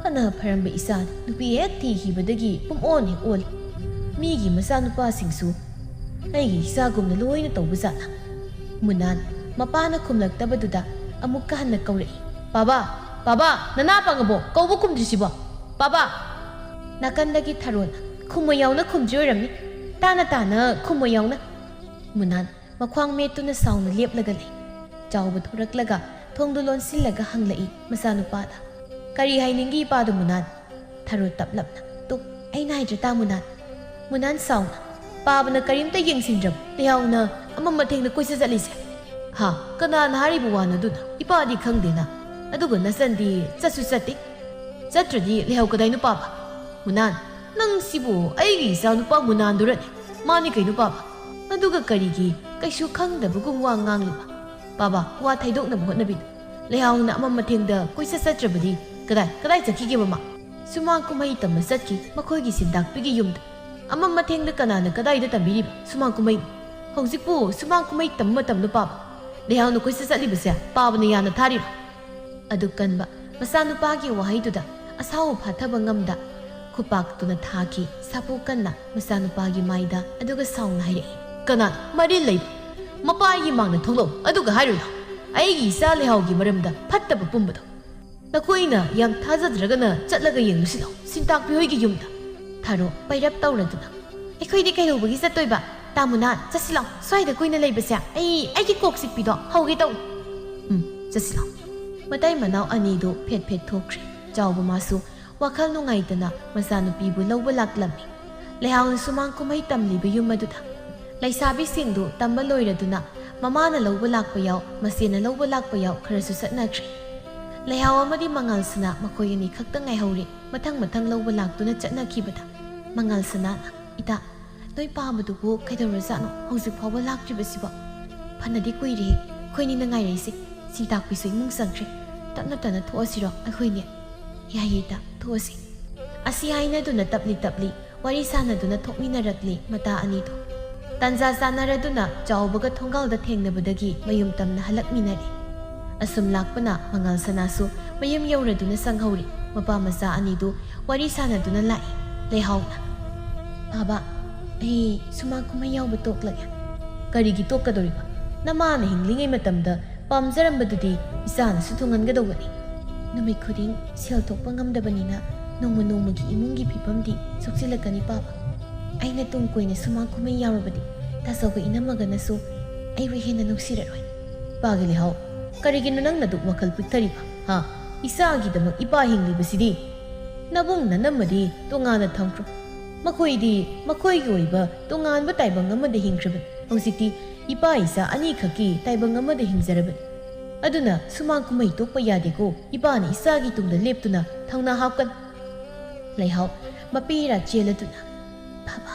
ꯐꯅ ꯐꯔꯝꯕ ꯏꯆꯥꯅꯤ, ꯅꯨꯄꯤ ꯍꯦꯛ ꯊꯤꯈꯤꯕꯗꯒꯤ ꯄꯨꯝꯑꯣꯟ ꯍꯦꯛ ꯑꯣꯜꯂꯤ꯫ ꯃꯤꯒꯤ ꯃꯆꯥꯅꯨꯄꯥꯁꯤꯡꯁꯨ ꯑꯩꯒꯤ ꯏꯆꯥꯒꯨꯝꯅ ꯂꯣꯏꯅ ꯇꯧꯕꯖꯥꯠꯂ? ꯃꯨꯅꯥꯟ ꯃꯄꯥꯅ ꯈꯨꯝꯂꯛꯇꯕꯗꯨꯗ ꯑꯃꯨꯛꯀ ꯍꯟꯅ ꯀꯧꯔꯛꯏ꯫ "ꯄꯥꯕꯥ, ꯄꯥꯕꯥ, ꯅꯅꯥ ꯄꯪꯉꯕꯣ? ꯀꯧꯕ ꯈꯨꯝꯗ꯭ꯔꯤꯁꯤꯕꯣ? ꯄꯥꯕꯥ!" ꯅꯥꯀꯟꯗꯒꯤ ꯊꯔꯣꯅ ꯈꯨꯝꯃꯣꯏ ꯌꯥꯎꯅ ꯈꯨꯝꯗ꯭ꯔꯤ ꯑꯣꯏꯔꯝꯅꯤ꯫ ꯇꯥꯅ ꯇꯥꯅ ꯈꯨꯝꯃꯣꯏ ꯌꯥꯎꯅ꯫ ꯃꯨꯅꯥꯟ ꯃꯈ꯭ꯋꯥꯡ ꯃꯦꯠꯇꯨꯅ ꯁꯥꯎꯅ ꯂꯦꯞꯂꯒ ꯂꯩ꯫ ꯆꯥꯎꯕ ꯊꯣꯔꯛꯂꯒ ꯊꯣꯡꯗꯨ ꯂꯣꯟꯁꯤꯜꯂꯒ ꯍꯪꯂꯛꯏ ꯃꯆꯥꯅꯨꯄꯥꯗ꯫ "ꯀꯔꯤ ꯍꯥꯏꯅꯤꯡꯒꯦ ꯏꯄꯥꯗꯨ ꯃꯨꯅꯥꯟ?" ꯊꯔꯣ ꯇꯞꯂꯞꯅ꯫ "ꯇꯨ, ꯑꯩꯅ ꯍꯥꯏꯗ꯭ꯔ ꯇꯥ ꯃꯨꯅꯥꯟ?" ꯃꯨꯅꯥꯟ ꯁꯥꯎꯅ꯫ "ꯄꯥꯕꯅ ꯀꯔꯤꯝꯇ ꯌꯦꯡꯁꯤꯟꯗ꯭ꯔꯕ ꯂꯩꯍꯥꯎꯅ ꯑꯃꯝ ꯑꯊꯦꯡꯗ ꯀꯣꯏꯆꯠ ꯆꯠꯂꯤꯁꯦ? ꯍꯥ? ꯀꯅꯥꯅ ꯍꯥꯏꯔꯤꯕ ꯋꯥꯅꯣ ꯑꯗꯨꯅ? ꯏꯄꯥꯗꯤ ꯈꯪꯗꯦꯅ꯫ ꯑꯗꯨꯒ ꯅꯆꯟꯗꯤ ꯆꯠꯁꯨ ꯆꯠꯇꯦ꯫ ꯆꯠꯇ꯭ꯔꯗꯤ ꯂꯩꯍꯥꯎ ꯀꯗꯥꯏꯅꯣ ꯄꯥꯕ? ꯃꯨꯅꯥꯟ, ꯅꯪ ꯁꯤꯕꯨ ꯑꯩꯒꯤ ꯏꯆꯥ ꯅꯨꯄꯥ ꯃꯨꯅꯥꯟꯗꯨꯔꯅꯦ? ꯃꯥꯅꯤ ꯀꯩꯅꯣ ꯄꯥꯕ? ꯑꯗꯨꯒ ꯀꯔꯤꯒꯤ ꯀꯩꯁꯨ ꯈꯪꯗꯕꯒꯨꯝ ꯋꯥ ꯉꯥꯡꯂꯤꯕ?" ꯄꯥꯕ, ꯋꯥ ꯊꯩꯗꯣꯛꯅꯕ ꯍꯣꯠꯅꯕꯤꯅꯨ꯫ ꯂꯩꯍꯥꯎꯅ ꯑꯃꯝ ꯃꯊꯦꯡꯗ ꯀꯣꯏꯆꯠ ꯆꯠꯇ꯭ꯔꯕꯗꯤ ꯀꯗꯥꯏ, ꯀꯗꯥꯏ ꯆꯠꯈꯤꯒꯦꯕ ꯃꯥ? ꯁꯨꯃꯥꯡ ꯀꯨꯝꯍꯩ ꯇꯝꯕ ꯆꯠꯈꯤ ꯃꯈꯣꯏꯒꯤ ꯁꯤꯟꯇꯥꯛꯄꯤꯒꯤ ꯌꯨꯝꯗ꯫ ꯑꯃꯝ ꯃꯊꯦꯡꯗ ꯀꯅꯥꯅ ꯀꯗꯥꯏꯗ ꯇꯝꯕꯤꯔꯤꯕ ꯁꯨꯃꯥꯡ ꯀꯨꯝꯍꯩꯅꯣ? ꯍꯧꯖꯤꯛꯄꯨ ꯁꯨꯃꯥꯡ ꯀꯨꯝꯍꯩ ꯇꯝꯕ ꯃꯇꯝꯂꯣ ꯄꯥꯕ? ꯂꯩꯍꯥꯎꯅ ꯀꯣꯏꯆꯠ ꯆꯠꯂꯤꯕꯁꯦ ꯄꯥꯕꯅ ꯌꯥꯅ ꯊꯥꯔꯤꯔꯣ? ꯑꯗꯨ ꯀꯟꯕ ꯃꯆꯥꯅꯨꯄꯥꯒꯤ ꯋꯥꯍꯩꯗꯨꯗ ꯑꯁꯥꯎꯕ ꯐꯥꯊꯕ ꯉꯝꯗ ꯈꯨꯄꯥꯛꯇꯨꯅ ꯊꯥꯈꯤ ꯁꯥꯐꯨ ꯀꯟꯅ ꯃꯆꯥꯅꯨꯄꯥꯒꯤ ꯃꯥꯏꯗ, ꯑꯗꯨꯒ ꯁꯥꯎꯅ ꯍꯥꯏꯔꯛꯏ, "ꯀꯅꯥꯅꯣ ꯃꯔꯤꯜ ꯂꯩꯕ? ꯃꯄꯥꯒꯤ ꯃꯥꯡꯗ ꯊꯣꯛꯂꯛꯎ, ꯑꯗꯨꯒ ꯍꯥꯏꯔꯨ ꯂꯥꯎ꯫ ꯑꯩꯒꯤ ꯏꯆꯥ ꯂꯩꯍꯥꯎꯒꯤ ꯃꯔꯝꯗ ꯐꯠꯇꯕ ꯄꯨꯝꯕꯗꯣ꯫ ꯅꯈꯣꯏꯅ ꯌꯥꯝ ꯊꯥꯖꯗ꯭ꯔꯒꯅ ꯆꯠꯂꯒ ꯌꯦꯡꯂꯨꯁꯤ ꯂꯥꯎ, ꯁꯤꯟꯇꯥꯛꯄꯤ ꯍꯣꯏꯒꯤ ꯌꯨꯝꯗ꯫" ꯊꯥꯔꯣ ꯄꯩꯔꯞ ꯇꯧꯔꯗꯨꯅ, "ꯑꯩꯈꯣꯏꯗꯤ ꯀꯩꯗꯧꯕꯒꯤ ꯆꯠꯇꯣꯏꯕ? ꯇꯥꯃꯨꯅꯥ, ꯆꯠꯁꯤ ꯂꯥꯎ, ꯁ꯭ꯋꯥꯏꯗ ꯀꯨꯏꯅ ꯂꯩꯕꯁꯦ ꯑꯩ ꯑꯩꯒꯤ ꯀꯣꯛ ꯆꯤꯛꯄꯤꯗꯣ ꯍꯧꯒꯦ ꯇꯧꯏ꯫" "ꯎꯝ, ꯆꯠꯁꯤ ꯂꯥꯎ꯫" ꯃꯇꯩ ꯃꯅꯥꯎ ꯑꯅꯤꯗꯨ ꯐꯦꯠ ꯐꯦꯠ ꯊꯣꯛꯈ꯭ꯔꯦ꯫ ꯆꯥꯎꯕ ꯃꯥꯁꯨ ꯋꯥꯈꯜ ꯅꯨꯡꯉꯥꯏꯇꯅ ꯃꯆꯥꯅꯨꯄꯤꯕꯨ ꯂꯧꯕ ꯂꯥꯛꯂꯝꯃꯤ꯫ ꯂꯩꯍꯥꯎꯅ ꯁꯨꯃꯥꯡ ꯀꯨꯝꯍꯩ ꯇꯝꯂꯤꯕ ꯌꯨꯝ ꯑꯗꯨꯗ ꯂꯩꯁꯥꯕꯤꯁꯤꯡꯗꯨ ꯇꯝꯕ ꯂꯣꯏꯔꯗꯨꯅ ꯃꯃꯥꯅ ꯂꯧꯕ ꯂꯥꯛꯄ ꯌꯥꯎ, ꯃꯆꯦꯅ ꯂꯧꯕ ꯂꯥꯛꯄ ꯌꯥꯎ ꯈꯔꯁꯨ ꯆꯠꯅꯈ꯭ꯔꯦ꯫ ꯂꯩꯍꯥꯎ ꯑꯃꯗꯤ ꯃꯉꯥꯜ ꯁꯅꯥ ꯃꯈꯣꯏ ꯑꯅꯤ ꯈꯛꯇ ꯉꯥꯏꯍꯧꯔꯦ꯫ ꯃꯊꯪ ꯃꯊꯪ ꯂꯧꯕ ꯂꯥꯛꯇꯨꯅ ꯆꯠꯅꯈꯤꯕꯗ ꯃꯉꯥꯜ ꯁꯅꯥꯅ, "ꯏꯇꯥ, ꯅꯣꯏ ꯄꯥꯕꯗꯨꯕꯨ ꯀꯩꯗꯧꯔꯖꯥꯠꯅꯣ ꯍꯧꯖꯤꯛ ꯐꯥꯎꯕ ꯂꯥꯛꯇ꯭ꯔꯤꯕꯁꯤꯕꯣ? ꯐꯅꯗꯤ ꯀꯨꯏꯔꯦ ꯑꯩꯈꯣꯏꯅꯤꯅ ꯉꯥꯏꯔꯛꯏꯁꯦ꯫ ꯁꯤꯟꯇꯥꯛꯄꯤꯁꯨ ꯏꯃꯨꯡ ꯆꯪꯈ꯭ꯔꯦ꯫ ꯇꯞꯅ ꯇꯞꯅ ꯊꯣꯛꯑꯁꯤꯔꯣ ꯑꯩꯈꯣꯏꯅꯤ?" "ꯌꯥꯏꯌꯦ ꯏꯇꯥ, ꯊꯣꯛꯑꯁꯤ꯫" ꯑꯁꯤ ꯍꯥꯏꯅꯗꯨꯅ ꯇꯞꯂꯤ ꯇꯞꯂꯤ ꯋꯥꯔꯤ ꯁꯥꯟꯅꯗꯨꯅ ꯊꯣꯛꯃꯤꯟꯅꯔꯛꯂꯤ ꯃꯇꯥ ꯑꯅꯤꯗꯨ꯫ ꯇꯥꯟꯖꯥ ꯆꯥꯟꯅꯔꯗꯨꯅ ꯆꯥꯎꯕꯒ ꯊꯣꯡꯒꯥꯜꯗ ꯊꯦꯡꯅꯕꯗꯒꯤ ꯃꯌꯨꯝ ꯇꯝꯅ ꯍꯜꯂꯛꯃꯤꯟꯅꯔꯦ꯫ ꯑꯁꯨꯝ ꯂꯥꯛꯄꯅ ꯃꯉꯥꯜ ꯁꯅꯥꯁꯨ ꯃꯌꯨꯝ ꯌꯧꯔꯗꯨꯅ ꯆꯪꯍꯧꯔꯤ꯫ ꯃꯄꯥ ꯃꯆꯥ ꯑꯅꯤꯗꯨ ꯋꯥꯔꯤ ꯁꯥꯟꯅꯗꯨꯅ ꯂꯥꯛꯏ꯫ ꯂꯩꯍꯥꯎꯅ, "ꯕꯥꯕꯥ, ꯑꯩ ꯁꯨꯃꯥꯡ ꯀꯨꯝꯍꯩ ꯌꯥꯎꯕ ꯇꯣꯛꯂꯒꯦ꯫" "ꯀꯔꯤꯒꯤ ꯇꯣꯛꯀꯗꯧꯔꯤꯕ? ꯅꯃꯥꯅ ꯍꯤꯡꯂꯤꯉꯩ ꯃꯇꯝꯗ ꯄꯥꯝꯖꯔꯝꯕꯗꯨꯗꯤ ꯏꯆꯥꯅꯁꯨ ꯊꯨꯡꯍꯟꯒꯗꯧꯕꯅꯤ꯫" "ꯅꯨꯃꯤꯠ ꯈꯨꯗꯤꯡ ꯁꯦꯜ ꯊꯣꯛꯄ ꯉꯝꯗꯕꯅꯤꯅ ꯅꯣꯡꯃ ꯅꯣꯡꯃꯒꯤ ꯏꯃꯨꯡꯒꯤ ꯐꯤꯕꯝꯗꯤ ꯁꯣꯛꯆꯤꯜꯂꯛꯀꯅꯤ ꯄꯥꯕ꯫ ꯑꯩꯅ ꯇꯨꯡ ꯀꯣꯏꯅ ꯁꯨꯃꯥꯡ ꯀꯨꯝꯍꯩ ꯌꯥꯎꯔꯕꯗꯤ ꯇꯥꯆꯧꯒ ꯏꯅꯝꯃꯒꯅꯁꯨ ꯑꯩꯕꯨ ꯍꯦꯟꯅ ꯅꯨꯡꯁꯤꯔꯔꯣꯏ꯫" "ꯄꯥꯒꯦ ꯂꯩꯍꯥꯎ, ꯀꯔꯤꯒꯤꯅꯣ ꯅꯪꯅ ꯑꯗꯨꯛ ꯋꯥꯈꯜ ꯄꯤꯛꯊꯔꯤꯕ? ꯍꯥ? ꯏꯆꯥꯒꯤꯗꯃꯛ ꯏꯄꯥ ꯍꯤꯡꯂꯤꯕꯁꯤꯗꯤ꯫ ꯅꯕꯨꯡ ꯅꯅꯝꯃꯗꯤ ꯇꯣꯉꯥꯟꯅ ꯊꯝꯈ꯭ꯔꯣ꯫ ꯃꯈꯣꯏꯗꯤ ꯃꯈꯣꯏꯒꯤ ꯑꯣꯏꯕ ꯇꯣꯉꯥꯟꯕ ꯇꯥꯏꯕꯪ ꯑꯃꯗ ꯍꯤꯡꯈ꯭ꯔꯕꯅꯤ꯫ ꯍꯧꯖꯤꯛꯇꯤ ꯏꯄꯥ ꯏꯆꯥ ꯑꯅꯤꯈꯛꯀꯤ ꯇꯥꯏꯕꯪ ꯑꯃꯗ ꯍꯤꯡꯖꯔꯕꯅꯤ꯫ ꯑꯗꯨꯅ ꯁꯨꯃꯥꯡ ꯀꯨꯝꯍꯩ ꯇꯣꯛꯄ ꯌꯥꯗꯦꯀꯣ꯫ ꯏꯄꯥꯅ ꯏꯆꯥꯒꯤ ꯇꯨꯡꯗ ꯂꯦꯞꯇꯨꯅ ꯊꯧꯅꯥ ꯍꯥꯞꯀꯅꯤ꯫" ꯂꯩꯍꯥꯎ ꯃꯄꯤ ꯏꯔꯥ ꯆꯦꯜꯂꯗꯨꯅ, "ꯕꯥꯕꯥ,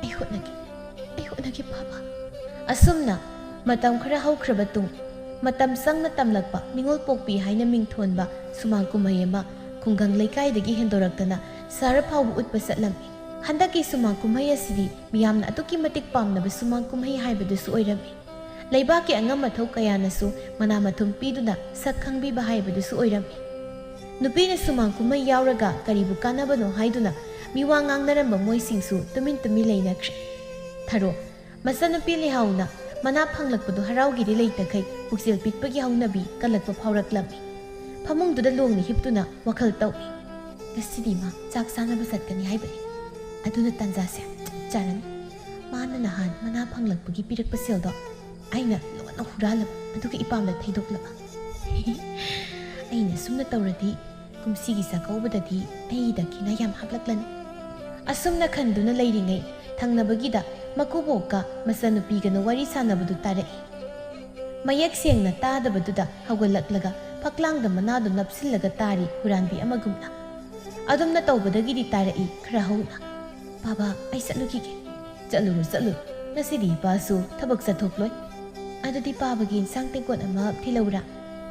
ꯑꯩ ꯍꯣꯠꯅꯒꯦ, ꯑꯩ ꯍꯣꯠꯅꯒꯦ ꯕꯥꯕꯥ꯫" ꯑꯁꯨꯝꯅ ꯃꯇꯝ ꯈꯔ ꯍꯧꯈ꯭ꯔꯕ ꯇꯨꯡ ꯃꯇꯝ ꯆꯪꯅ ꯇꯝꯂꯛꯄ ꯅꯤꯉꯣꯜ ꯄꯣꯛꯄꯤ ꯍꯥꯏꯅ ꯃꯤꯡꯊꯣꯟꯕ ꯁꯨꯃꯥꯡ ꯀꯨꯝꯍꯩ ꯑꯃ ꯈꯨꯡꯒꯪ ꯂꯩꯀꯥꯏꯗꯒꯤ ꯍꯦꯟꯗꯣꯔꯛꯇꯅ ꯁꯍꯔ ꯐꯥꯎꯕ ꯎꯠꯄ ꯆꯠꯂꯝꯃꯤ꯫ ꯍꯟꯗꯛꯀꯤ ꯁꯨꯃꯥꯡ ꯀꯨꯝꯍꯩ ꯑꯁꯤꯗꯤ ꯃꯤꯌꯥꯝꯅ ꯑꯗꯨꯛꯀꯤ ꯃꯇꯤꯛ ꯄꯥꯝꯅꯕ ꯁꯨꯃꯥꯡ ꯀꯨꯝꯍꯩ ꯍꯥꯏꯕꯗꯨꯁꯨ ꯑꯣꯏꯔꯝꯃꯤ꯫ ꯂꯩꯕꯥꯛꯀꯤ ꯑꯉꯝ ꯑꯊꯧ ꯀꯌꯥꯅꯁꯨ ꯃꯅꯥ ꯃꯊꯨꯝ ꯄꯤꯗꯨꯅ ꯁꯛ ꯈꯪꯕꯤꯕ ꯍꯥꯏꯕꯗꯨꯁꯨ ꯑꯣꯏꯔꯝꯃꯤ꯫ ꯅꯨꯄꯤꯅ ꯁꯨꯃꯥꯡ ꯀꯨꯝꯍꯩ ꯌꯥꯎꯔꯒ ꯀꯔꯤꯕꯨ ꯀꯥꯟꯅꯕꯅꯣ ꯍꯥꯏꯗꯨꯅ ꯃꯤꯋꯥ ꯉꯥꯡꯅꯔꯝꯕ ꯃꯣꯏꯁꯤꯡꯁꯨ ꯇꯨꯃꯤꯟ ꯇꯨꯃꯤꯟ ꯂꯩꯅꯈ꯭ꯔꯦ꯫ ꯊꯔꯣ, ꯃꯆꯟꯅꯨꯄꯤ ꯂꯩꯍꯥꯎꯅ ꯃꯅꯥ ꯐꯪꯂꯛꯄꯗꯨ ꯍꯔꯥꯎꯒꯤꯗꯤ ꯂꯩꯇꯈꯩ ꯄꯨꯛꯆꯦꯜ ꯄꯤꯛꯄꯒꯤ ꯍꯧꯅꯕꯤ ꯀꯜꯂꯛꯄ ꯐꯥꯎꯔꯛꯂꯝꯃꯤ꯫ ꯐꯃꯨꯡꯗꯨꯗ ꯂꯣꯡꯅ ꯍꯤꯞꯇꯨꯅ ꯋꯥꯈꯜ ꯇꯧꯏ꯫ ꯉꯁꯤꯗꯤ ꯃꯥ ꯆꯥꯛ ꯆꯥꯅꯕ ꯆꯠꯀꯅꯤ ꯍꯥꯏꯕꯅꯤ꯫ ꯑꯗꯨꯅ ꯇꯥꯟꯖꯥꯁꯦ ꯆꯞ ꯆꯥꯔꯅꯤ꯫ ꯃꯥꯅ ꯅꯍꯥꯟ ꯃꯅꯥ ꯐꯪꯂꯛꯄꯒꯤ ꯄꯤꯔꯛꯄ ꯁꯦꯜꯗꯣ ꯑꯩꯅ ꯂꯣꯟꯅ ꯍꯨꯔꯥꯜꯂꯕ, ꯑꯗꯨꯒ ꯏꯄꯥꯝꯗ ꯊꯩꯗꯣꯛꯂꯕ꯫ ꯑꯩꯅ ꯁꯨꯝꯅ ꯇꯧꯔꯗꯤ ꯀꯨꯝꯁꯤꯒꯤ ꯆꯥꯛꯀꯧꯕꯗꯗꯤ ꯑꯩ ꯗꯈꯤꯅ ꯌꯥꯝ ꯍꯥꯞꯂꯛꯂꯅꯤ꯫ ꯑꯁꯨꯝꯅ ꯈꯟꯗꯨꯅ ꯂꯩꯔꯤꯉꯩ ꯊꯪꯅꯕꯒꯤꯗ ꯃꯀꯨꯕꯣꯛꯀ ꯃꯆꯟꯅꯨꯄꯤꯒꯅ ꯋꯥꯔꯤ ꯁꯥꯟꯅꯕꯗꯨ ꯇꯥꯔꯛꯏ꯫ ꯃꯌꯦꯛ ꯁꯦꯡꯅ ꯇꯥꯗꯕꯗꯨꯗ ꯍꯧꯒꯠꯂꯛꯂꯒ ꯐꯛꯂꯥꯡꯗ ꯃꯅꯥꯗꯨ ꯅꯞꯁꯤꯜꯂꯒ ꯇꯥꯔꯤ ꯍꯨꯔꯥꯟꯕꯤ ꯑꯃꯒꯨꯝꯅ꯫ ꯑꯗꯨꯝꯅ ꯇꯧꯕꯗꯒꯤꯗꯤ ꯇꯥꯔꯛꯏ ꯈꯔ ꯍꯧꯅ, "ꯄꯥꯕ, ꯑꯩ ꯆꯠꯂꯨꯈꯤꯒꯦ꯫" "ꯆꯠꯂꯨꯔꯣ, ꯆꯠꯂꯨꯔꯣ꯫ ꯉꯁꯤꯗꯤ ꯏꯄꯥꯁꯨ ꯊꯕꯛ ꯆꯠꯊꯣꯛꯂꯣꯏ꯫ ꯑꯗꯨꯗꯤ ꯄꯥꯕꯒꯤ ꯏꯟꯁꯥꯡ ꯇꯦꯡꯀꯣꯠ ꯑꯃ ꯊꯤꯜꯂꯧꯔꯥ?"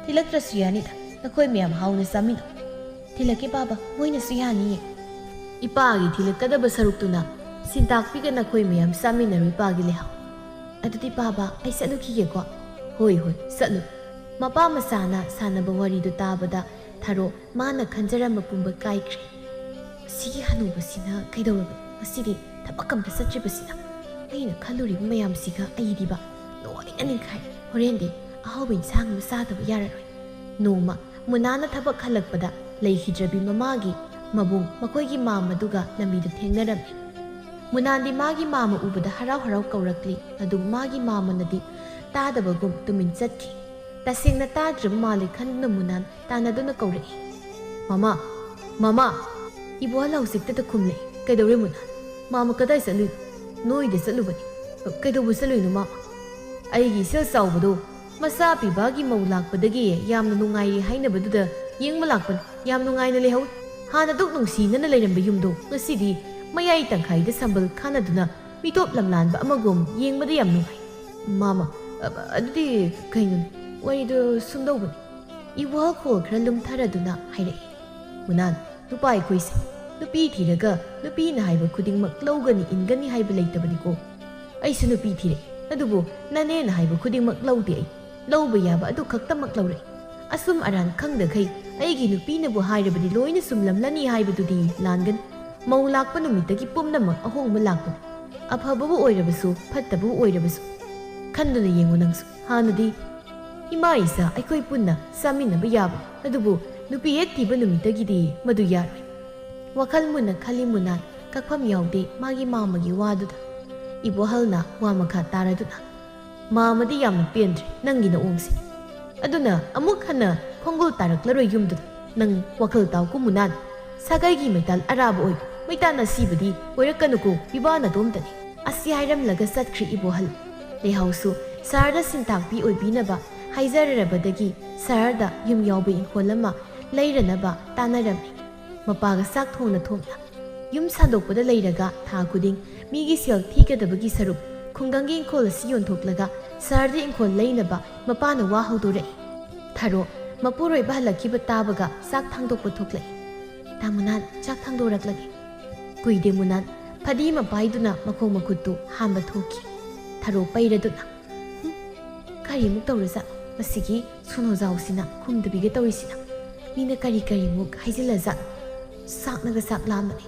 "ꯊꯤꯜꯂꯛꯇ꯭ꯔꯁꯨ ꯌꯥꯅꯤꯗ, ꯅꯈꯣꯏ ꯃꯌꯥꯝ ꯍꯥꯎꯅ ꯆꯥꯃꯤꯟꯅꯧ꯫" "ꯊꯤꯜꯂꯛꯀꯦ ꯄꯥꯕ, ꯃꯣꯏꯅꯁꯨ ꯌꯥꯅꯤꯌꯦ꯫" "ꯏꯄꯥꯒꯤ ꯊꯤꯜꯂꯛꯀꯗꯕ ꯁꯔꯨꯛꯇꯨꯅ ꯁꯤꯟꯇꯥꯛꯄꯤꯒ ꯅꯈꯣꯏ ꯃꯌꯥꯝ ꯆꯥꯃꯤꯟꯅꯔꯨ ꯏꯄꯥꯒꯤ ꯂꯩꯍꯥꯎ꯫ ꯑꯗꯨꯗꯤ ꯄꯥꯕ, ꯑꯩ ꯆꯠꯂꯨꯈꯤꯒꯦꯀꯣ꯫" "ꯍꯣꯏ, ꯍꯣꯏ, ꯆꯠꯂꯨ꯫" ꯃꯄꯥ ꯃꯆꯥꯅ ꯁꯥꯟꯅꯕ ꯋꯥꯔꯤꯗꯨ ꯇꯥꯕꯗ ꯊꯔꯣ ꯃꯥꯅ ꯈꯟꯖꯔꯝꯕ ꯄꯨꯝꯕ ꯀꯥꯏꯈ꯭ꯔꯦ꯫ "ꯁꯤꯒꯤ ꯍꯅꯨꯕꯁꯤꯅ ꯀꯩꯗꯧꯔꯕꯅꯣ? ꯉꯁꯤꯗꯤ ꯊꯕꯛ ꯑꯝꯇ ꯆꯠꯇ꯭ꯔꯤꯕꯁꯤꯅ꯫ ꯑꯩꯅ ꯈꯜꯂꯨꯔꯤꯕ ꯃꯌꯥꯝꯁꯤꯒ ꯑꯩꯗꯤꯕ ꯂꯣꯏꯅ ꯅꯤꯡꯈꯥꯏ꯫ ꯍꯣꯔꯦꯟꯗꯤ ꯑꯍꯥꯎꯕ ꯏꯟꯁꯥꯡ ꯑꯃ ꯆꯥꯗꯕ ꯌꯥꯔꯔꯣꯏ꯫" ꯅꯣꯡꯃ ꯃꯨꯅꯥꯅ ꯊꯕꯛ ꯍꯜꯂꯛꯄꯗ ꯂꯩꯈꯤꯗ꯭ꯔꯕꯤ ꯃꯃꯥꯒꯤ ꯃꯕꯨꯡ ꯃꯈꯣꯏꯒꯤ ꯃꯥꯝꯃꯗꯨꯒ ꯂꯝꯕꯤꯗ ꯊꯦꯡꯅꯔꯝꯃꯤ꯫ ꯃꯨꯅꯥꯟꯗꯤ ꯃꯥꯒꯤ ꯃꯥꯝꯃ ꯎꯕꯗ ꯍꯔꯥꯎ ꯍꯔꯥꯎ ꯀꯧꯔꯛꯂꯤ꯫ ꯑꯗꯨꯕꯨ ꯃꯥꯒꯤ ꯃꯥꯝꯃꯅꯗꯤ ꯇꯥꯗꯕꯒꯨꯝ ꯇꯨꯃꯤꯟ ꯆꯠꯈꯤ꯫ ꯇꯁꯦꯡꯅ ꯇꯥꯗ꯭ꯔꯕ ꯃꯥꯜꯂꯦ ꯈꯟꯗꯨꯅ ꯃꯨꯅꯥꯟ ꯇꯥꯟꯅꯗꯨꯅ ꯀꯧꯔꯛꯏ, "ꯃꯃꯥ, ꯃꯃꯥ!" ꯏꯕꯣꯍꯜ ꯍꯧꯖꯤꯛꯇꯗ ꯈꯨꯝꯂꯦ, "ꯀꯩꯗꯧꯔꯦ ꯃꯨꯅꯥꯟ? ꯃꯥꯝꯃ ꯀꯗꯥꯏ ꯆꯠꯂꯨꯏꯅꯣ? ꯅꯣꯏꯗ ꯆꯠꯂꯨꯕꯅꯤ꯫" "ꯀꯩꯗꯧꯕ ꯆꯠꯂꯨꯏꯅꯣ ꯃꯥꯝꯃ?" "ꯑꯩꯒꯤ ꯏꯆꯜ ꯆꯥꯎꯕꯗꯣ ꯃꯆꯥ ꯄꯤꯕꯒꯤ ꯃꯧ ꯂꯥꯛꯄꯗꯒꯤ ꯌꯥꯝꯅ ꯅꯨꯡꯉꯥꯏꯔꯦ ꯍꯥꯏꯅꯕꯗꯨꯗ ꯌꯦꯡꯕ ꯂꯥꯛꯄꯅꯤ꯫ ꯌꯥꯝ ꯅꯨꯡꯉꯥꯏꯅ ꯂꯩꯍꯧꯏ꯫ ꯍꯥꯟꯅꯗꯨꯛ ꯅꯨꯡꯁꯤꯅꯅ ꯂꯩꯔꯝꯕ ꯌꯨꯝꯗꯣ ꯉꯁꯤꯗꯤ ꯃꯌꯥꯏ ꯇꯪꯈꯥꯏꯗ ꯁꯝꯕꯜ ꯈꯥꯅꯗꯨꯅ ꯃꯤꯇꯣꯞ ꯂꯝꯂꯥꯟꯕ ꯑꯃꯒꯨꯝ ꯌꯦꯡꯕꯗ ꯌꯥꯝ ꯅꯨꯡꯉꯥꯏ꯫" "ꯃꯥꯃ, ꯑ-, ꯑꯗꯨꯗꯤ ꯀꯩꯅꯣꯅꯦ? ꯋꯥꯔꯤꯗꯨ ꯁꯨꯝꯗꯧꯕꯅꯤ꯫ ꯏꯕꯣꯍꯜ ꯈꯣꯜ ꯈꯔ ꯂꯨꯝꯊꯔꯗꯨꯅ ꯍꯥꯏꯔꯛꯏ, "ꯃꯨꯅꯥꯟ, ꯅꯨꯄꯥ ꯑꯩꯈꯣꯏꯁꯦ ꯅꯨꯄꯤ ꯊꯤꯔꯒ ꯅꯨꯄꯤꯅ ꯍꯥꯏꯕ ꯈꯨꯗꯤꯡꯃꯛ ꯂꯧꯒꯅꯤ ꯏꯟꯒꯅꯤ ꯍꯥꯏꯕ ꯂꯩꯇꯕꯅꯤꯀꯣ꯫ ꯑꯩꯁꯨ ꯅꯨꯄꯤ ꯊꯤꯔꯦ, ꯑꯗꯨꯕꯨ ꯅꯅꯦꯅ ꯍꯥꯏꯕ ꯈꯨꯗꯤꯡꯃꯛ ꯂꯧꯗꯦ꯫ ꯑꯩ ꯂꯧꯕ ꯌꯥꯕ ꯑꯗꯨ ꯈꯛꯇꯃꯛ ꯂꯧꯔꯦ꯫ ꯑꯁꯨꯝ ꯑꯔꯥꯟ ꯈꯪꯗꯈꯩ ꯑꯩꯒꯤ ꯅꯨꯄꯤꯅꯕꯨ ꯍꯥꯏꯔꯕꯗꯤ ꯂꯣꯏꯅ ꯆꯨꯝꯂꯝꯂꯅꯤ ꯍꯥꯏꯕꯗꯨꯗꯤ ꯂꯥꯟꯒꯅꯤ꯫ ꯃꯧ ꯂꯥꯛꯄ ꯅꯨꯃꯤꯠꯇꯒꯤ ꯄꯨꯝꯅꯃꯛ ꯑꯍꯣꯡꯕ ꯂꯥꯛꯄꯅꯤ꯫ ꯑꯐꯕꯕꯨ ꯑꯣꯏꯔꯕꯁꯨ ꯐꯠꯇꯕꯕꯨ ꯑꯣꯏꯔꯕꯁꯨ꯫ ꯈꯟꯗꯨꯅ ꯌꯦꯡꯉꯨ ꯅꯪꯁꯨ꯫ ꯍꯥꯟꯅꯗꯤ ꯏꯃꯥ ꯏꯆꯥ ꯑꯩꯈꯣꯏ ꯄꯨꯟꯅ ꯆꯥꯃꯤꯟꯅꯕ ꯌꯥꯕꯅꯤ, ꯑꯗꯨꯕꯨ ꯅꯨꯄꯤ ꯍꯦꯛ ꯊꯤꯕ ꯅꯨꯃꯤꯠꯇꯒꯤꯗꯤ ꯃꯗꯨ ꯌꯥꯔꯣꯏ꯫" ꯋꯥꯈꯜ ꯃꯨꯟꯅ ꯈꯜꯂꯤ ꯃꯨꯅꯥꯟ, ꯀꯛꯐꯝ ꯌꯥꯎꯗꯦ ꯃꯥꯒꯤ ꯃꯥꯃꯒꯤ ꯋꯥꯗꯨꯗ꯫ ꯏꯕꯣꯍꯜꯅ ꯋꯥ ꯃꯈꯥ ꯇꯥꯔꯗꯨꯅ, "ꯃꯥꯃꯗꯤ ꯌꯥꯝꯅ ꯄꯦꯟꯗ꯭ꯔꯦ ꯅꯪꯒꯤ ꯅꯑꯣꯡꯁꯦ꯫ ꯑꯗꯨꯅ ꯑꯃꯨꯛ ꯍꯟꯅ ꯈꯣꯡꯒꯨꯜ ꯇꯥꯔꯛꯂꯔꯣꯏ ꯌꯨꯝꯗꯨꯗ꯫ ꯅꯪ ꯋꯥꯈꯜ ꯇꯥꯎꯀꯣ ꯃꯨꯅꯥꯟ꯫ ꯁꯥꯒꯩꯒꯤ ꯃꯩꯇꯥꯜ ꯑꯔꯥꯕ ꯑꯣꯏ, ꯃꯩꯇꯥꯟ ꯑꯁꯤꯕꯗꯤ ꯑꯣꯏꯔꯛꯀꯅꯨꯀꯣ, ꯄꯤꯕꯥ ꯅꯇꯣꯝꯇꯅꯤ꯫" ꯑꯁꯤ ꯍꯥꯏꯔꯝꯂꯒ ꯆꯠꯈ꯭ꯔꯤ ꯏꯕꯣꯍꯜ꯫ ꯂꯩꯍꯥꯎꯁꯨ ꯁꯍꯔꯗ ꯁꯤꯟꯇꯥꯛꯄꯤ ꯑꯣꯏꯕꯤꯅꯕ ꯍꯥꯏꯖꯔꯔꯕꯗꯒꯤ ꯁꯍꯔꯗ ꯌꯨꯝ ꯌꯥꯎꯕ ꯏꯪꯈꯣꯜ ꯑꯃ ꯂꯩꯔꯅꯕ ꯇꯥꯟꯅꯔꯝꯃꯤ꯫ ꯃꯄꯥꯒ ꯆꯥꯛ ꯊꯣꯡꯅ ꯊꯣꯡꯅ ꯌꯨꯝ ꯁꯥꯟꯗꯣꯛꯄꯗ ꯂꯩꯔꯒ ꯊꯥ ꯈꯨꯗꯤꯡ ꯃꯤꯒꯤ ꯁꯦꯜ ꯊꯤꯒꯗꯕꯒꯤ ꯁꯔꯨꯛ ꯈꯨꯡꯒꯪꯒꯤ ꯏꯪꯈꯣꯜ ꯑꯁꯤ ꯌꯣꯟꯊꯣꯛꯂꯒ ꯁꯍꯔꯗ ꯏꯪꯈꯣꯜ ꯂꯩꯅꯕ ꯃꯄꯥꯅ ꯋꯥ ꯍꯧꯗꯣꯔꯛꯏ꯫ ꯊꯔꯣ ꯃꯄꯨꯔꯣꯏꯕ ꯍꯜꯂꯛꯈꯤꯕ ꯇꯥꯕꯒ ꯆꯥꯛ ꯊꯥꯡꯗꯣꯛꯄ ꯊꯣꯛꯂꯛꯏ꯫ "ꯇꯥ ꯃꯨꯅꯥꯟ, ꯆꯥꯛ ꯊꯥꯡꯗꯣꯔꯛꯂꯒꯦ꯫" ꯀꯨꯏꯗꯦ ꯃꯨꯅꯥꯟ ꯐꯗꯤ ꯑꯃ ꯄꯥꯏꯗꯨꯅ ꯃꯈꯣꯡ ꯃꯈꯨꯠꯇꯨ ꯍꯥꯝꯕ ꯊꯣꯛꯈꯤ꯫ ꯊꯔꯣ ꯄꯩꯔꯗꯨꯅ, "ꯍꯨꯝ, ꯀꯔꯤꯃꯨꯛ ꯇꯧꯔꯖꯥꯠꯅꯣ ꯃꯁꯤꯒꯤ ꯁꯨꯅꯣꯖꯥꯎꯁꯤꯅ ꯈꯨꯝꯗꯕꯤꯒ ꯇꯧꯔꯤꯁꯤꯅ? ꯃꯤꯅ ꯀꯔꯤ ꯀꯔꯤꯃꯨꯛ ꯍꯥꯏꯖꯤꯜꯂꯖꯥꯠꯅꯣ? ꯆꯥꯛꯅꯒ ꯆꯥꯛ ꯂꯥꯝꯕꯅꯦ꯫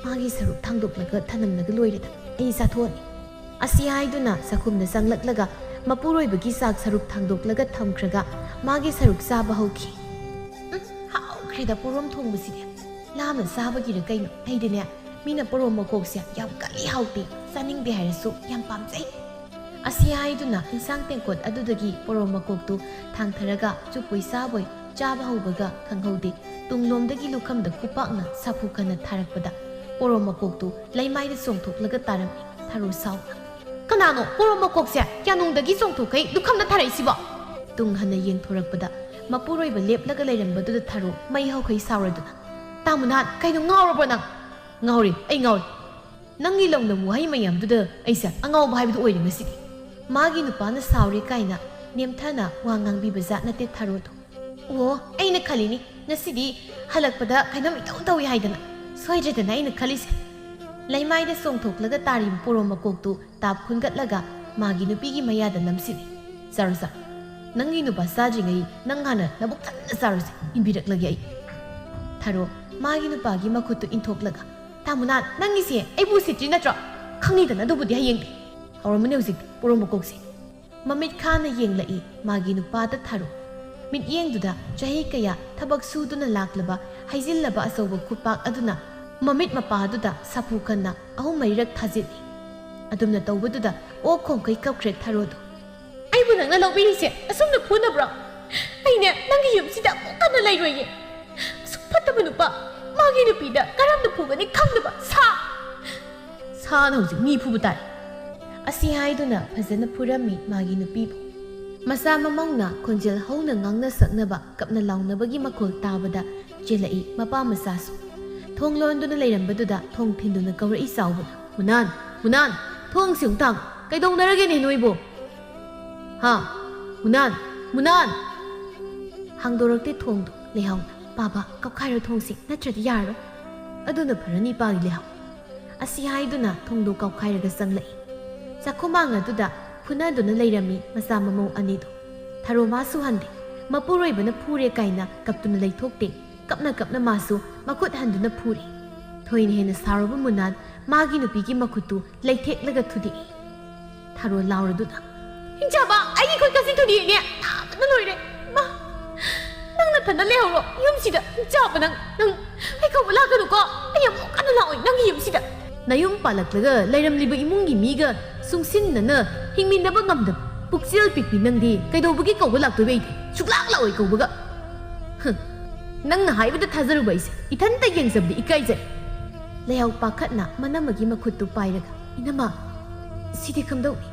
ꯃꯥꯒꯤ ꯁꯔꯨꯛ ꯊꯥꯡꯗꯣꯛꯂꯒ ꯊꯅꯝꯂꯒ ꯂꯣꯏꯔꯦꯗ꯫ ꯑꯩ ꯆꯥꯊꯣꯛꯑꯅꯤ꯫" ꯑꯁꯤ ꯍꯥꯏꯗꯨꯅ ꯆꯥꯛꯈꯨꯝꯗ ꯆꯪꯂꯛꯂꯒ ꯃꯄꯨꯔꯣꯏꯕꯒꯤ ꯆꯥꯛ ꯁꯔꯨꯛ ꯊꯥꯡꯗꯣꯛꯂꯒ ꯊꯝꯈ꯭ꯔꯒ ꯃꯥꯒꯤ ꯁꯔꯨꯛ ꯆꯥꯕ ꯍꯧꯈꯤ꯫ "ꯎꯝ, ꯍꯥꯎꯈ꯭ꯔꯦꯗ ꯄꯣꯔꯣꯝ ꯊꯣꯡꯕꯁꯤꯗꯤ꯫ ꯂꯥꯝꯅ ꯆꯥꯕꯒꯤꯔ ꯀꯩꯅꯣ? ꯑꯩꯗꯤꯅꯦ, ꯃꯤꯅ ꯄꯣꯔꯣꯝ ꯃꯀꯣꯛꯁꯦ ꯌꯥꯝ ꯀꯜꯂꯤ, ꯍꯥꯎꯇꯦ, ꯆꯥꯅꯤꯡꯗꯦ ꯍꯥꯏꯔꯁꯨ ꯌꯥꯝ ꯄꯥꯝꯖꯩ꯫" ꯑꯁꯤ ꯍꯥꯏꯗꯨꯅ ꯏꯟꯁꯥꯡ ꯇꯦꯡꯀꯣꯠ ꯑꯗꯨꯗꯒꯤ ꯄꯣꯔꯣꯝ ꯃꯀꯣꯛꯇꯨ ꯊꯥꯡꯊꯔꯒ ꯆꯨꯞꯄꯣꯏ ꯆꯥꯕꯣꯏ ꯆꯥꯕ ꯍꯧꯕꯒ ꯈꯪꯍꯧꯗꯦ, ꯇꯨꯡꯂꯣꯝꯗꯒꯤ ꯂꯨꯈꯝꯗ ꯈꯨꯄꯥꯛꯅ ꯁꯥꯐꯨ ꯀꯟꯅ ꯊꯥꯔꯛꯄꯗ ꯄꯣꯔꯣꯝ ꯃꯀꯣꯛꯇꯨ ꯂꯩꯃꯥꯏꯗ ꯆꯣꯡꯊꯣꯛꯂꯒ ꯇꯥꯔꯝꯃꯤ꯫ ꯊꯔꯣ ꯁꯥꯎꯅ, "ꯀꯅꯥꯅꯣ ꯄꯣꯔꯣꯝ ꯃꯀꯣꯛꯁꯦ ꯀꯌꯥꯅꯨꯡꯗꯒꯤ ꯆꯣꯡꯊꯣꯛꯈꯩ ꯂꯨꯈꯝꯗ ꯊꯥꯔꯛꯏꯁꯤꯕꯣ?" ꯇꯨꯡ ꯍꯟꯅ ꯌꯦꯡꯊꯣꯔꯛꯄꯗ ꯃꯄꯨꯔꯣꯏꯕ ꯂꯦꯞꯂꯒ ꯂꯩꯔꯝꯕꯗꯨꯗ ꯊꯔꯣ ꯃꯩ ꯍꯧꯈꯩ ꯁꯥꯎꯔꯗꯨꯅ, "ꯇꯥ ꯃꯨꯅꯥꯟ, ꯀꯩꯅꯣ ꯉꯥꯎꯔꯕ꯭ꯔꯣ ꯅꯪ?" "ꯉꯥꯎꯔꯦ, ꯑꯩ ꯉꯥꯎꯔꯦ꯫ ꯅꯪꯒꯤ ꯂꯧꯅꯝ ꯋꯥꯍꯩ ꯃꯌꯥꯝꯗꯨꯗ ꯑꯩꯁꯦ ꯑꯉꯥꯎꯕ ꯍꯥꯏꯕꯗꯨ ꯑꯣꯏꯔꯦ ꯉꯁꯤꯗꯤ꯫" ꯃꯥꯒꯤ ꯅꯨꯄꯥꯅ ꯁꯥꯎꯔꯦ ꯀꯥꯏꯅ ꯅꯦꯝꯊꯅ ꯋꯥ ꯉꯥꯡꯕꯤꯕ ꯖꯥꯠ ꯅꯠꯇꯦ ꯊꯥꯔꯣꯗꯣ꯫ ꯑꯣ, ꯑꯩꯅ ꯈꯜꯂꯤꯅꯤ, ꯉꯁꯤꯗꯤ ꯍꯜꯂꯛꯄꯗ ꯀꯩꯅꯣꯝ ꯏꯇꯧ ꯇꯧꯏ ꯍꯥꯏꯗꯅ꯫ ꯁꯣꯏꯗ꯭ꯔꯦꯗꯅ ꯑꯩꯅ ꯈꯜꯂꯤꯁꯦ꯫ ꯂꯩꯃꯥꯏꯗ ꯆꯣꯡꯊꯣꯛꯂꯒ ꯇꯥꯔꯤꯕ ꯄꯣꯔꯣꯝ ꯃꯀꯣꯛꯇꯨ ꯇꯥꯞ ꯈꯨꯟꯒꯠꯂꯒ ꯃꯥꯒꯤ ꯅꯨꯄꯤꯒꯤ ꯃꯌꯥꯗ ꯅꯝꯁꯤꯜꯂꯤ꯫ "ꯆꯥꯔꯣ, ꯆꯥꯔꯣ꯫ ꯅꯪꯒꯤ ꯅꯨꯄꯥ ꯆꯥꯗ꯭ꯔꯤꯉꯩ ꯅꯪ ꯍꯥꯟꯅ ꯅꯕꯨꯛ ꯊꯟꯅ ꯆꯥꯔꯨꯁꯦ, ꯏꯟꯕꯤꯔꯛꯂꯒꯦ ꯑꯩ꯫" ꯊꯥꯔꯣ ꯃꯥꯒꯤ ꯅꯨꯄꯥꯒꯤ ꯃꯈꯨꯠꯇꯨ ꯏꯟꯊꯣꯛꯂꯒ, "ꯇꯥꯃꯨꯅꯥ, ꯅꯪꯒꯤꯁꯦ ꯑꯩꯕꯨ ꯎꯁꯤꯠꯇ꯭ꯔꯤ ꯅꯠꯇ꯭ꯔꯣ? ꯈꯪꯅꯤꯗꯅ ꯑꯗꯨꯕꯨꯗꯤ ꯍꯌꯦꯡꯗꯤ꯫ ꯍꯧꯔꯝꯃꯅꯤ ꯍꯧꯖꯤꯛ ꯄꯣꯔꯣꯝ ꯃꯀꯣꯛꯁꯦ꯫" ꯃꯃꯤꯠ ꯈꯥꯅ ꯌꯦꯡꯂꯛꯏ ꯃꯥꯒꯤ ꯅꯨꯄꯥꯗ ꯊꯥꯔꯣ꯫ ꯃꯤꯠꯌꯦꯡꯗꯨꯗ ꯆꯍꯤ ꯀꯌꯥ ꯊꯕꯛ ꯁꯨꯗꯨꯅ ꯂꯥꯛꯂꯕ ꯍꯩꯖꯤꯜꯂꯕ ꯑꯆꯧꯕ ꯈꯨꯄꯥꯛ ꯑꯗꯨꯅ ꯃꯃꯤꯠ ꯃꯄꯥꯗꯨꯗ ꯁꯥꯐꯨ ꯈꯟꯅ ꯑꯍꯨꯝ ꯃꯔꯤꯔꯛ ꯊꯥꯖꯤꯜꯂꯤ꯫ ꯑꯗꯨꯝꯅ ꯇꯧꯕꯗꯨꯗ ꯑꯣꯛ ꯈꯣꯡꯈꯩ ꯀꯞꯈ꯭ꯔꯦ ꯊꯥꯔꯣꯗꯣ꯫ "ꯑꯩꯕꯨ ꯅꯪꯅ ꯂꯧꯕꯤꯔꯤꯁꯦ ꯑꯁꯨꯝꯅ ꯐꯨꯅꯕ꯭ꯔꯣ? ꯑꯩꯅꯦ ꯅꯪꯒꯤ ꯌꯨꯝꯁꯤꯗ ꯑꯃꯨꯛ ꯍꯟꯅ ꯂꯩꯔꯣꯏꯌꯦ꯫ ꯑꯁꯨꯛ ꯐꯠꯇꯕ ꯅꯨꯄꯥ, ꯃꯥꯒꯤ ꯅꯨꯄꯤꯗ ꯀꯔꯝꯅ ꯐꯨꯒꯅꯤ ꯈꯪꯗꯕ ꯁꯥ!" "ꯁꯥꯅ ꯍꯧꯖꯤꯛ ꯃꯤ ꯐꯨꯕ ꯇꯥꯏ꯫" ꯑꯁꯤ ꯍꯥꯏꯗꯨꯅ ꯐꯖꯅ ꯐꯨꯔꯝꯃꯤ ꯃꯥꯒꯤ ꯅꯨꯄꯤꯕꯨ꯫ ꯃꯆꯥ ꯃꯃꯧꯅ ꯈꯣꯟꯖꯦꯜ ꯍꯧꯅ ꯉꯥꯡꯅ ꯁꯛꯅꯕ, ꯀꯞꯅ ꯂꯥꯎꯅꯕꯒꯤ ꯃꯈꯣꯜ ꯇꯥꯕꯗ ꯆꯦꯜꯂꯛꯏ ꯃꯄꯥ ꯃꯆꯥꯁꯨ꯫ ꯊꯣꯡ ꯂꯣꯟꯗꯨꯅ ꯂꯩꯔꯝꯕꯗꯨꯗ ꯊꯣꯡ ꯊꯤꯟꯗꯨꯅ ꯀꯧꯔꯛꯏ ꯆꯥꯎꯕꯅ, "ꯃꯨꯅꯥꯟ, ꯃꯨꯅꯥꯟ, ꯊꯣꯡꯁꯤ ꯑꯃꯨꯛ ꯊꯥꯡ꯫ ꯀꯩꯗꯧꯅꯔꯒꯦꯅꯦ ꯅꯣꯏꯕꯨ? ꯍꯥ? ꯃꯨꯅꯥꯟ, ꯃꯨꯅꯥꯟ!" ꯍꯥꯡꯗꯣꯔꯛꯇꯦ ꯊꯣꯡꯗꯣ ꯂꯩꯍꯥꯎꯅ꯫ "ꯄꯥꯕ, ꯀꯥꯎꯈꯥꯏꯔꯣ ꯊꯣꯡꯁꯤ, ꯅꯠꯇ꯭ꯔꯗꯤ ꯌꯥꯔꯔꯣꯏ꯫" "ꯑꯗꯨꯅ ꯐꯔꯅꯤ ꯏꯄꯥꯒꯤ ꯂꯩꯍꯥꯎ꯫" ꯑꯁꯤ ꯍꯥꯏꯗꯨꯅ ꯊꯣꯡꯗꯣ ꯀꯥꯎꯈꯥꯏꯔꯒ ꯆꯪꯂꯛꯏ꯫ ꯆꯥꯛꯈꯨꯃꯥꯡ ꯑꯗꯨꯗ ꯐꯨꯅꯗꯨꯅ ꯂꯩꯔꯝꯃꯤ ꯃꯆꯥ ꯃꯃꯧ ꯑꯅꯤꯗꯣ꯫ ꯊꯥꯔꯣ ꯃꯥꯁꯨ ꯍꯟꯗꯦ꯫ ꯃꯄꯨꯔꯣꯏꯕꯅ ꯐꯨꯔꯦ ꯀꯥꯏꯅ ꯀꯞꯇꯨꯅ ꯂꯩꯊꯣꯛꯇꯦ꯫ ꯀꯞꯅ ꯀꯞꯅ ꯃꯥꯁꯨ ꯃꯈꯨꯠ ꯍꯟꯗꯨꯅ ꯐꯨꯔꯤ꯫ ꯊꯣꯏꯅ ꯍꯦꯟꯅ ꯁꯥꯎꯔꯕ ꯃꯨꯅꯥꯟ ꯃꯥꯒꯤ ꯅꯨꯄꯤꯒꯤ ꯃꯈꯨꯠꯇꯨ ꯂꯩꯊꯦꯛꯂꯒ ꯊꯨꯗꯦꯛꯏ꯫ ꯊꯥꯔꯣ ꯂꯥꯎꯔꯗꯨꯅ, "ꯍꯤꯡꯆꯥꯕ, ꯑꯩꯒꯤ ꯈꯨꯠ ꯀꯥꯁꯤ ꯊꯨꯗꯦꯛꯑꯦꯅꯦ, ꯅꯥꯕꯅ ꯂꯣꯏꯔꯦ꯫ ꯃꯥ, ꯅꯪ ꯅꯊꯟꯗ ꯂꯩꯍꯧꯔꯣ ꯌꯨꯝꯁꯤꯗ, ꯍꯤꯡꯆꯥꯕ꯫ ꯅꯪ, ꯅꯪ ꯑꯩ ꯀꯧꯕ ꯂꯥꯛꯀꯅꯨꯀꯣ꯫ ꯑꯩ ꯑꯃꯨꯛ ꯍꯟꯅ ꯂꯥꯛꯑꯣꯏ ꯅꯪꯒꯤ ꯌꯨꯝꯁꯤꯗ꯫" ꯅꯌꯨꯝ ꯄꯥꯜꯂꯛꯂꯒ ꯂꯩꯔꯝꯂꯤꯕ ꯏꯃꯨꯡꯒꯤ ꯃꯤꯒ ꯁꯨꯡꯁꯤꯟꯅꯅ ꯍꯤꯡꯃꯤꯟꯅꯕ ꯉꯝꯗꯕ ꯄꯨꯛꯆꯦꯜ ꯄꯤꯛꯄꯤ ꯅꯪꯗꯤ ꯀꯩꯗꯧꯕꯒꯤ ꯀꯧꯕ ꯂꯥꯛꯇꯣꯏꯕ? ꯑꯩꯗꯤ ꯁꯨꯛꯂꯥꯛ ꯂꯥꯛꯑꯣꯏ ꯀꯧꯕꯒ꯫ ꯍꯨꯝ, ꯅꯪꯅ ꯍꯥꯏꯕꯗ ꯊꯥꯖꯔꯨꯕ ꯑꯩꯁꯦ ꯏꯊꯟꯇ ꯌꯦꯡꯖꯕꯗꯤ ꯏꯀꯥꯏꯖꯔꯦ꯫ ꯂꯩꯍꯥꯎ ꯄꯥꯈꯠꯅ ꯃꯅꯝꯃꯒꯤ ꯃꯈꯨꯠꯇꯨ ꯄꯥꯏꯔꯒ, "ꯏꯅꯝꯃ, ꯁꯤꯗꯤ ꯀꯝꯗꯧꯅꯤ?"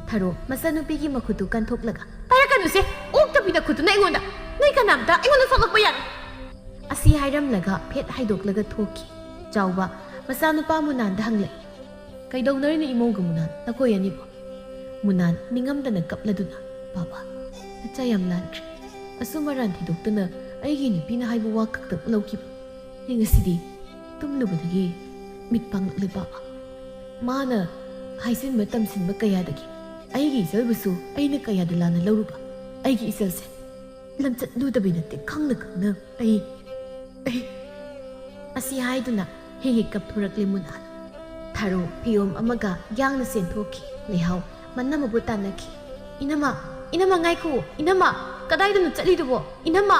ꯊꯥꯔꯣ ꯃꯆꯥꯅꯨꯄꯤꯒꯤ ꯃꯈꯨꯠꯇꯨ ꯀꯟꯊꯣꯛꯂꯒ, "ꯄꯥꯏꯔꯛꯀꯅꯨꯁꯦ, ꯑꯣꯛꯇꯕꯤ ꯅꯈꯨꯠꯇꯨꯅ ꯑꯩꯉꯣꯟꯗ꯫ ꯅꯣꯏ ꯀꯅꯥꯝꯇ ꯑꯩꯉꯣꯟꯗ ꯁꯣꯛꯂꯛꯄ ꯌꯥꯔꯣꯏ꯫" ꯑꯁꯤ ꯍꯥꯏꯔꯝꯂꯒ ꯐꯦꯠ ꯍꯥꯏꯗꯣꯛꯂꯒ ꯊꯣꯛꯈꯤ꯫ ꯆꯥꯎꯕ ꯃꯆꯥꯅꯨꯄꯥ ꯃꯨꯅꯥꯟꯗ ꯍꯪꯂꯛꯏ, "ꯀꯩꯗꯧꯅꯔꯤꯅꯣ ꯏꯃꯧꯒ ꯃꯨꯅꯥꯟ, ꯅꯈꯣꯏ ꯑꯅꯤꯕꯨ?" ꯃꯨꯅꯥꯟ ꯅꯤꯡꯉꯝꯗꯅ ꯀꯞꯂꯗꯨꯅ, "ꯕꯥꯕꯥ, ꯅꯆꯥ ꯌꯥꯝ ꯂꯥꯟꯈ꯭ꯔꯦ꯫ ꯑꯁꯨꯝ ꯑꯔꯥꯟ ꯊꯤꯗꯣꯛꯇꯅ ꯑꯩꯒꯤ ꯅꯨꯄꯤꯅ ꯍꯥꯏꯕ ꯋꯥ ꯈꯛꯇꯪ ꯂꯧꯈꯤꯕ꯫ ꯑꯩ ꯉꯁꯤꯗꯤ ꯇꯨꯝꯂꯨꯕꯗꯒꯤ ꯃꯤꯠ ꯄꯥꯡꯂꯛꯂꯦ ꯕꯥꯕꯥ꯫ ꯃꯥꯅ ꯍꯥꯏꯖꯤꯟꯕ ꯇꯝꯁꯤꯟꯕ ꯀꯌꯥꯗꯒꯤ ꯑꯩꯒꯤ ꯏꯆꯜꯕꯨꯁꯨ ꯑꯩꯅ ꯀꯌꯥꯗ ꯂꯥꯟꯅ ꯂꯧꯔꯨꯕ꯫ ꯑꯩꯒꯤ ꯏꯆꯜꯁꯦ ꯂꯝꯆꯠ ꯂꯨꯗꯕꯤ ꯅꯠꯇꯦ, ꯈꯪꯅ ꯈꯪꯅ ꯑꯩ, ꯑꯩ," ꯑꯁꯤ ꯍꯥꯏꯗꯨꯅ ꯍꯦꯛ ꯍꯦꯛ ꯀꯞꯊꯣꯔꯛꯂꯦ ꯃꯨꯅꯥꯟ꯫ ꯊꯥꯔꯣ ꯐꯤꯌꯣꯝ ꯑꯃꯒ ꯌꯥꯡꯅ ꯆꯦꯟꯊꯣꯛꯈꯤ꯫ ꯂꯩꯍꯥꯎ ꯃꯅꯝ ꯑꯃꯕꯨ ꯇꯥꯟꯅꯈꯤ꯫ "ꯏꯅꯝꯃ, ꯏꯅꯝꯃ, ꯉꯥꯏꯈꯨꯑꯣ, ꯏꯅꯝꯃ, ꯀꯗꯥꯏꯗꯅꯣ ꯆꯠꯂꯤꯗꯨꯕꯣ, ꯏꯅꯝꯃ?"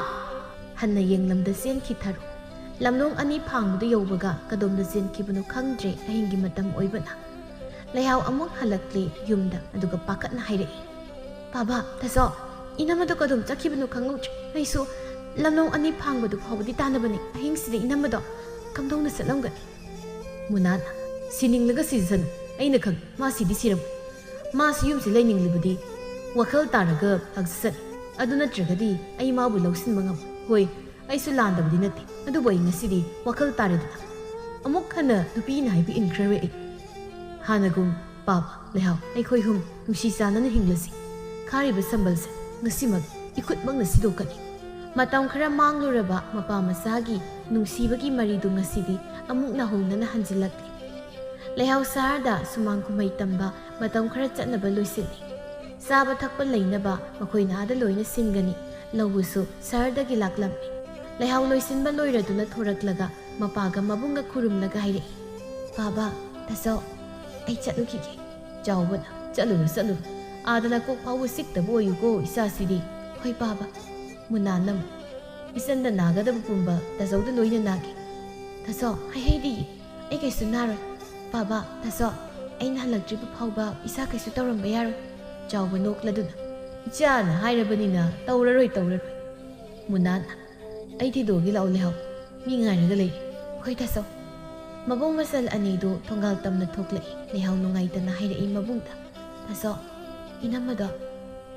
ꯍꯟꯅ ꯌꯦꯡꯂꯝꯗ ꯆꯦꯟꯈꯤ ꯊꯥꯔꯣ꯫ ꯂꯝꯂꯣꯡ ꯑꯅꯤ ꯐꯥꯡꯕꯗꯨ ꯌꯧꯕꯒ ꯀꯗꯣꯝꯗ ꯆꯦꯟꯈꯤꯕꯅꯣ ꯈꯪꯗ꯭ꯔꯦ, ꯑꯍꯤꯡꯒꯤ ꯃꯇꯝ ꯑꯣꯏꯕꯅ꯫ ꯂꯩꯍꯥꯎ ꯑꯃꯨꯛ ꯍꯜꯂꯛꯂꯦ ꯌꯨꯝꯗ, ꯑꯗꯨꯒ ꯄꯥꯈꯠꯅ ꯍꯥꯏꯔꯛꯏ, "ꯕꯥꯕꯥ, ꯇꯥꯆꯧ, ꯏꯅꯝꯃꯗꯣ ꯀꯗꯣꯝ ꯆꯠꯈꯤꯕꯅꯣ ꯈꯪꯍꯧꯗ꯭ꯔꯦ꯫ ꯑꯩꯁꯨ ꯂꯝꯂꯣꯡ ꯑꯅꯤ ꯐꯥꯡꯕꯗꯨ ꯐꯥꯎꯕꯗꯤ ꯇꯥꯟꯅꯕꯅꯤ꯫ ꯑꯍꯤꯡꯁꯤꯗ ꯏꯅꯝꯃꯗꯣ ꯀꯝꯗꯧꯅ ꯆꯠꯂꯝꯒꯅꯤ?" ꯃꯨꯅꯥꯅ, "ꯁꯤꯅꯤꯡꯂꯒ ꯁꯤꯖꯁꯅꯨ꯫ ꯑꯩꯅ ꯈꯪꯏ, ꯃꯥ ꯁꯤꯗꯤ ꯁꯤꯔꯝꯃꯣꯏ꯫ ꯃꯥꯁꯨ ꯌꯨꯝꯁꯤ ꯂꯩꯅꯤꯡꯂꯤꯕꯗꯤ ꯋꯥꯈꯜ ꯇꯥꯔꯒ ꯂꯥꯛꯆꯁꯅꯤ꯫ ꯑꯗꯨ ꯅꯠꯇ꯭ꯔꯒꯗꯤ ꯑꯩ ꯃꯥꯕꯨ ꯂꯧꯁꯤꯟꯕ ꯉꯝꯃꯣꯏ꯫ ꯍꯣꯏ, ꯑꯩꯁꯨ ꯂꯥꯟꯗꯕꯗꯤ ꯅꯠꯇꯦ, ꯑꯗꯨꯕꯨ ꯑꯩ ꯉꯁꯤꯗꯤ ꯋꯥꯈꯜ ꯇꯥꯔꯦꯗꯅ꯫ ꯑꯃꯨꯛ ꯍꯟꯅ ꯅꯨꯄꯤꯅ ꯍꯥꯏꯕ ꯏꯟꯈ꯭ꯔꯔꯣꯏ ꯑꯩ꯫ ꯍꯥꯟꯅꯒꯨꯝ ꯄꯥꯕ, ꯂꯩꯍꯥꯎ, ꯑꯩꯈꯣꯏ ꯍꯨꯝ ꯅꯨꯡꯁꯤ ꯆꯥꯟꯅꯅ ꯍꯤꯡꯂꯁꯤ꯫ ꯈꯥꯔꯤꯕ ꯁꯝꯕꯜꯁꯦ ꯉꯁꯤꯃꯛ ꯏꯈꯨꯠꯃꯛꯅ ꯁꯤꯗꯣꯛꯀꯅꯤ꯫" ꯃꯇꯝ ꯈꯔ ꯃꯥꯡꯂꯨꯔꯕ ꯃꯄꯥ ꯃꯆꯥꯒꯤ ꯅꯨꯡꯁꯤꯕꯒꯤ ꯃꯔꯤꯗꯨ ꯉꯁꯤꯗꯤ ꯑꯃꯨꯛ ꯅꯧꯍꯧꯅꯅ ꯍꯟꯖꯤꯜꯂꯛꯂꯤ꯫ ꯂꯩꯍꯥꯎ ꯁꯍꯔꯗ ꯁꯨꯃꯥꯡ ꯀꯨꯝꯍꯩ ꯇꯝꯕ ꯃꯇꯝ ꯈꯔ ꯆꯠꯅꯕ ꯂꯣꯏꯁꯤꯜꯂꯤ꯫ ꯆꯥꯕ ꯊꯛꯄ ꯂꯩꯅꯕ ꯃꯈꯣꯏꯅ ꯑꯥꯗ ꯂꯣꯏꯅ ꯁꯤꯟꯒꯅꯤ꯫ ꯂꯧꯕꯁꯨ ꯁꯍꯔꯗꯒꯤ ꯂꯥꯛꯂꯝꯃꯤ꯫ ꯂꯩꯍꯥꯎ ꯂꯣꯏꯁꯤꯟꯕ ꯂꯣꯏꯔꯗꯨꯅ ꯊꯣꯔꯛꯂꯒ ꯃꯄꯥꯒ ꯃꯕꯨꯡꯒ ꯈꯨꯔꯨꯝꯂꯒ ꯍꯥꯏꯔꯛꯏ, "ꯕꯥꯕꯥ, ꯇꯥꯆꯧ, ꯑꯩ ꯆꯠꯂꯨꯈꯤꯒꯦ꯫" ꯆꯥꯎꯕꯅ, "ꯆꯠꯂꯨꯔꯣ, ꯆꯠꯂꯨꯔꯣ꯫ ꯑꯥꯗ ꯅꯀꯣꯛ ꯐꯥꯎꯕ ꯆꯤꯛꯇꯕ ꯑꯣꯏꯌꯨꯀꯣ, ꯏꯆꯥꯁꯤꯗꯤ꯫" "ꯍꯣꯏ ꯕꯥꯕꯥ꯫" ꯃꯨꯅꯥꯅ ꯑꯃꯨꯛ, "ꯏꯆꯟꯗ ꯅꯥꯒꯗꯕ ꯄꯨꯝꯕ ꯇꯥꯆꯧꯗ ꯂꯣꯏꯅ ꯅꯥꯒꯦ꯫" "ꯇꯥꯆꯧ, ꯍꯥꯏꯍꯩꯗꯤꯌꯦ꯫ ꯑꯩ ꯀꯩꯁꯨ ꯅꯥꯔꯣꯏ꯫ ꯕꯥꯕꯥ, ꯇꯥꯆꯧ, ꯑꯩꯅ ꯍꯜꯂꯛꯇ꯭ꯔꯤꯕ ꯐꯥꯎꯕ ꯏꯆꯥ ꯀꯩꯁꯨ ꯇꯧꯔꯝꯕ ꯌꯥꯔꯣꯏ꯫" ꯆꯥꯎꯕ ꯅꯣꯛꯂꯗꯨꯅ, "ꯏꯆꯥꯅ ꯍꯥꯏꯔꯕꯅꯤꯅ ꯇꯧꯔꯔꯣꯏ, ꯇꯧꯔꯔꯣꯏ꯫" ꯃꯨꯅꯥꯅ, "ꯑꯩ ꯊꯤꯗꯣꯛꯑꯒꯦ ꯂꯥꯛꯑꯣ ꯂꯩꯍꯥꯎ, ꯃꯤ ꯉꯥꯏꯔꯒ ꯂꯩꯔꯦ꯫" "ꯍꯣꯏ ꯇꯥꯆꯧ꯫" ꯃꯕꯨꯡ ꯃꯆꯜ ꯑꯅꯤꯗꯨ ꯊꯣꯡꯒꯥꯜ ꯇꯝꯅ ꯊꯣꯛꯂꯛꯏ꯫ ꯂꯩꯍꯥꯎ ꯅꯨꯡꯉꯥꯏꯇꯅ ꯍꯥꯏꯔꯛꯏ ꯃꯕꯨꯡꯗ, "ꯇꯥꯆꯧ, ꯏꯅꯝꯃꯗꯣ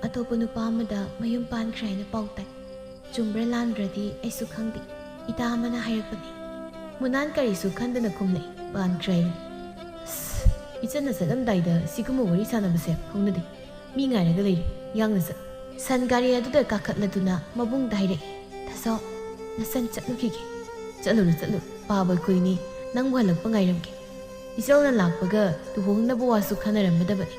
ꯑꯇꯣꯞꯄ ꯅꯨꯄꯥ ꯑꯃꯗ ꯃꯌꯨꯝ ꯄꯥꯟꯈ꯭ꯔꯦ ꯍꯥꯏꯅ ꯄꯥꯎ ꯇꯥꯏ꯫ ꯆꯨꯝꯕ꯭ꯔꯥ ꯂꯥꯟꯕ꯭ꯔꯗꯤ ꯑꯩꯁꯨ ꯈꯪꯗꯦ꯫ ꯏꯇꯥ ꯑꯃꯅ ꯍꯥꯏꯔꯛꯄꯅꯤ꯫" ꯃꯨꯅꯥꯟ ꯀꯔꯤꯁꯨ ꯈꯟꯗꯅ ꯈꯨꯝꯂꯛꯏ, "ꯄꯥꯟꯈ꯭ꯔꯦ ꯍꯥꯏꯕꯅꯤ꯫" "ꯑꯁ, ꯏꯆꯟꯅ ꯆꯠꯂꯝꯗꯥꯏꯗ ꯁꯤꯒꯨꯝꯕ ꯋꯥꯔꯤ ꯁꯥꯟꯅꯕꯁꯦ ꯍꯧꯅꯗꯦ꯫ ꯃꯤ ꯉꯥꯏꯔꯒ ꯂꯩꯔꯤ꯫ ꯌꯥꯡꯅꯁꯨ ꯁꯟ ꯒꯥꯔꯤ ꯑꯗꯨꯗ ꯀꯥꯈꯠꯂꯗꯨꯅ ꯃꯕꯨꯡꯗ ꯍꯥꯏꯔꯛꯏ, "ꯊꯥꯖꯥꯎ, ꯅꯁꯟ ꯆꯠꯂꯨꯈꯤꯒꯦ꯫ ꯆꯠꯂꯨꯔꯣ, ꯆꯠꯂꯨꯔꯣ, ꯄꯥꯕ ꯑꯩꯈꯣꯏꯅꯤ ꯅꯪꯕꯨ ꯍꯜꯂꯛꯄ ꯉꯥꯏꯔꯝꯒꯦ꯫" ꯏꯆꯧꯅ ꯂꯥꯛꯄꯒ ꯂꯨꯍꯣꯡꯅꯕ ꯋꯥꯁꯨ ꯈꯟꯅꯔꯝꯃꯗꯕꯅꯤ꯫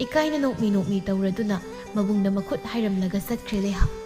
ꯏꯀꯥꯏꯅ ꯅꯣꯛꯃꯤ ꯅꯣꯛꯃꯤ ꯇꯧꯔꯗꯨꯅ ꯃꯕꯨꯡꯗ ꯃꯈꯨꯠ ꯍꯥꯏꯔꯝꯂꯒ ꯆꯠꯈ꯭ꯔꯦ ꯂꯩꯍꯥ꯫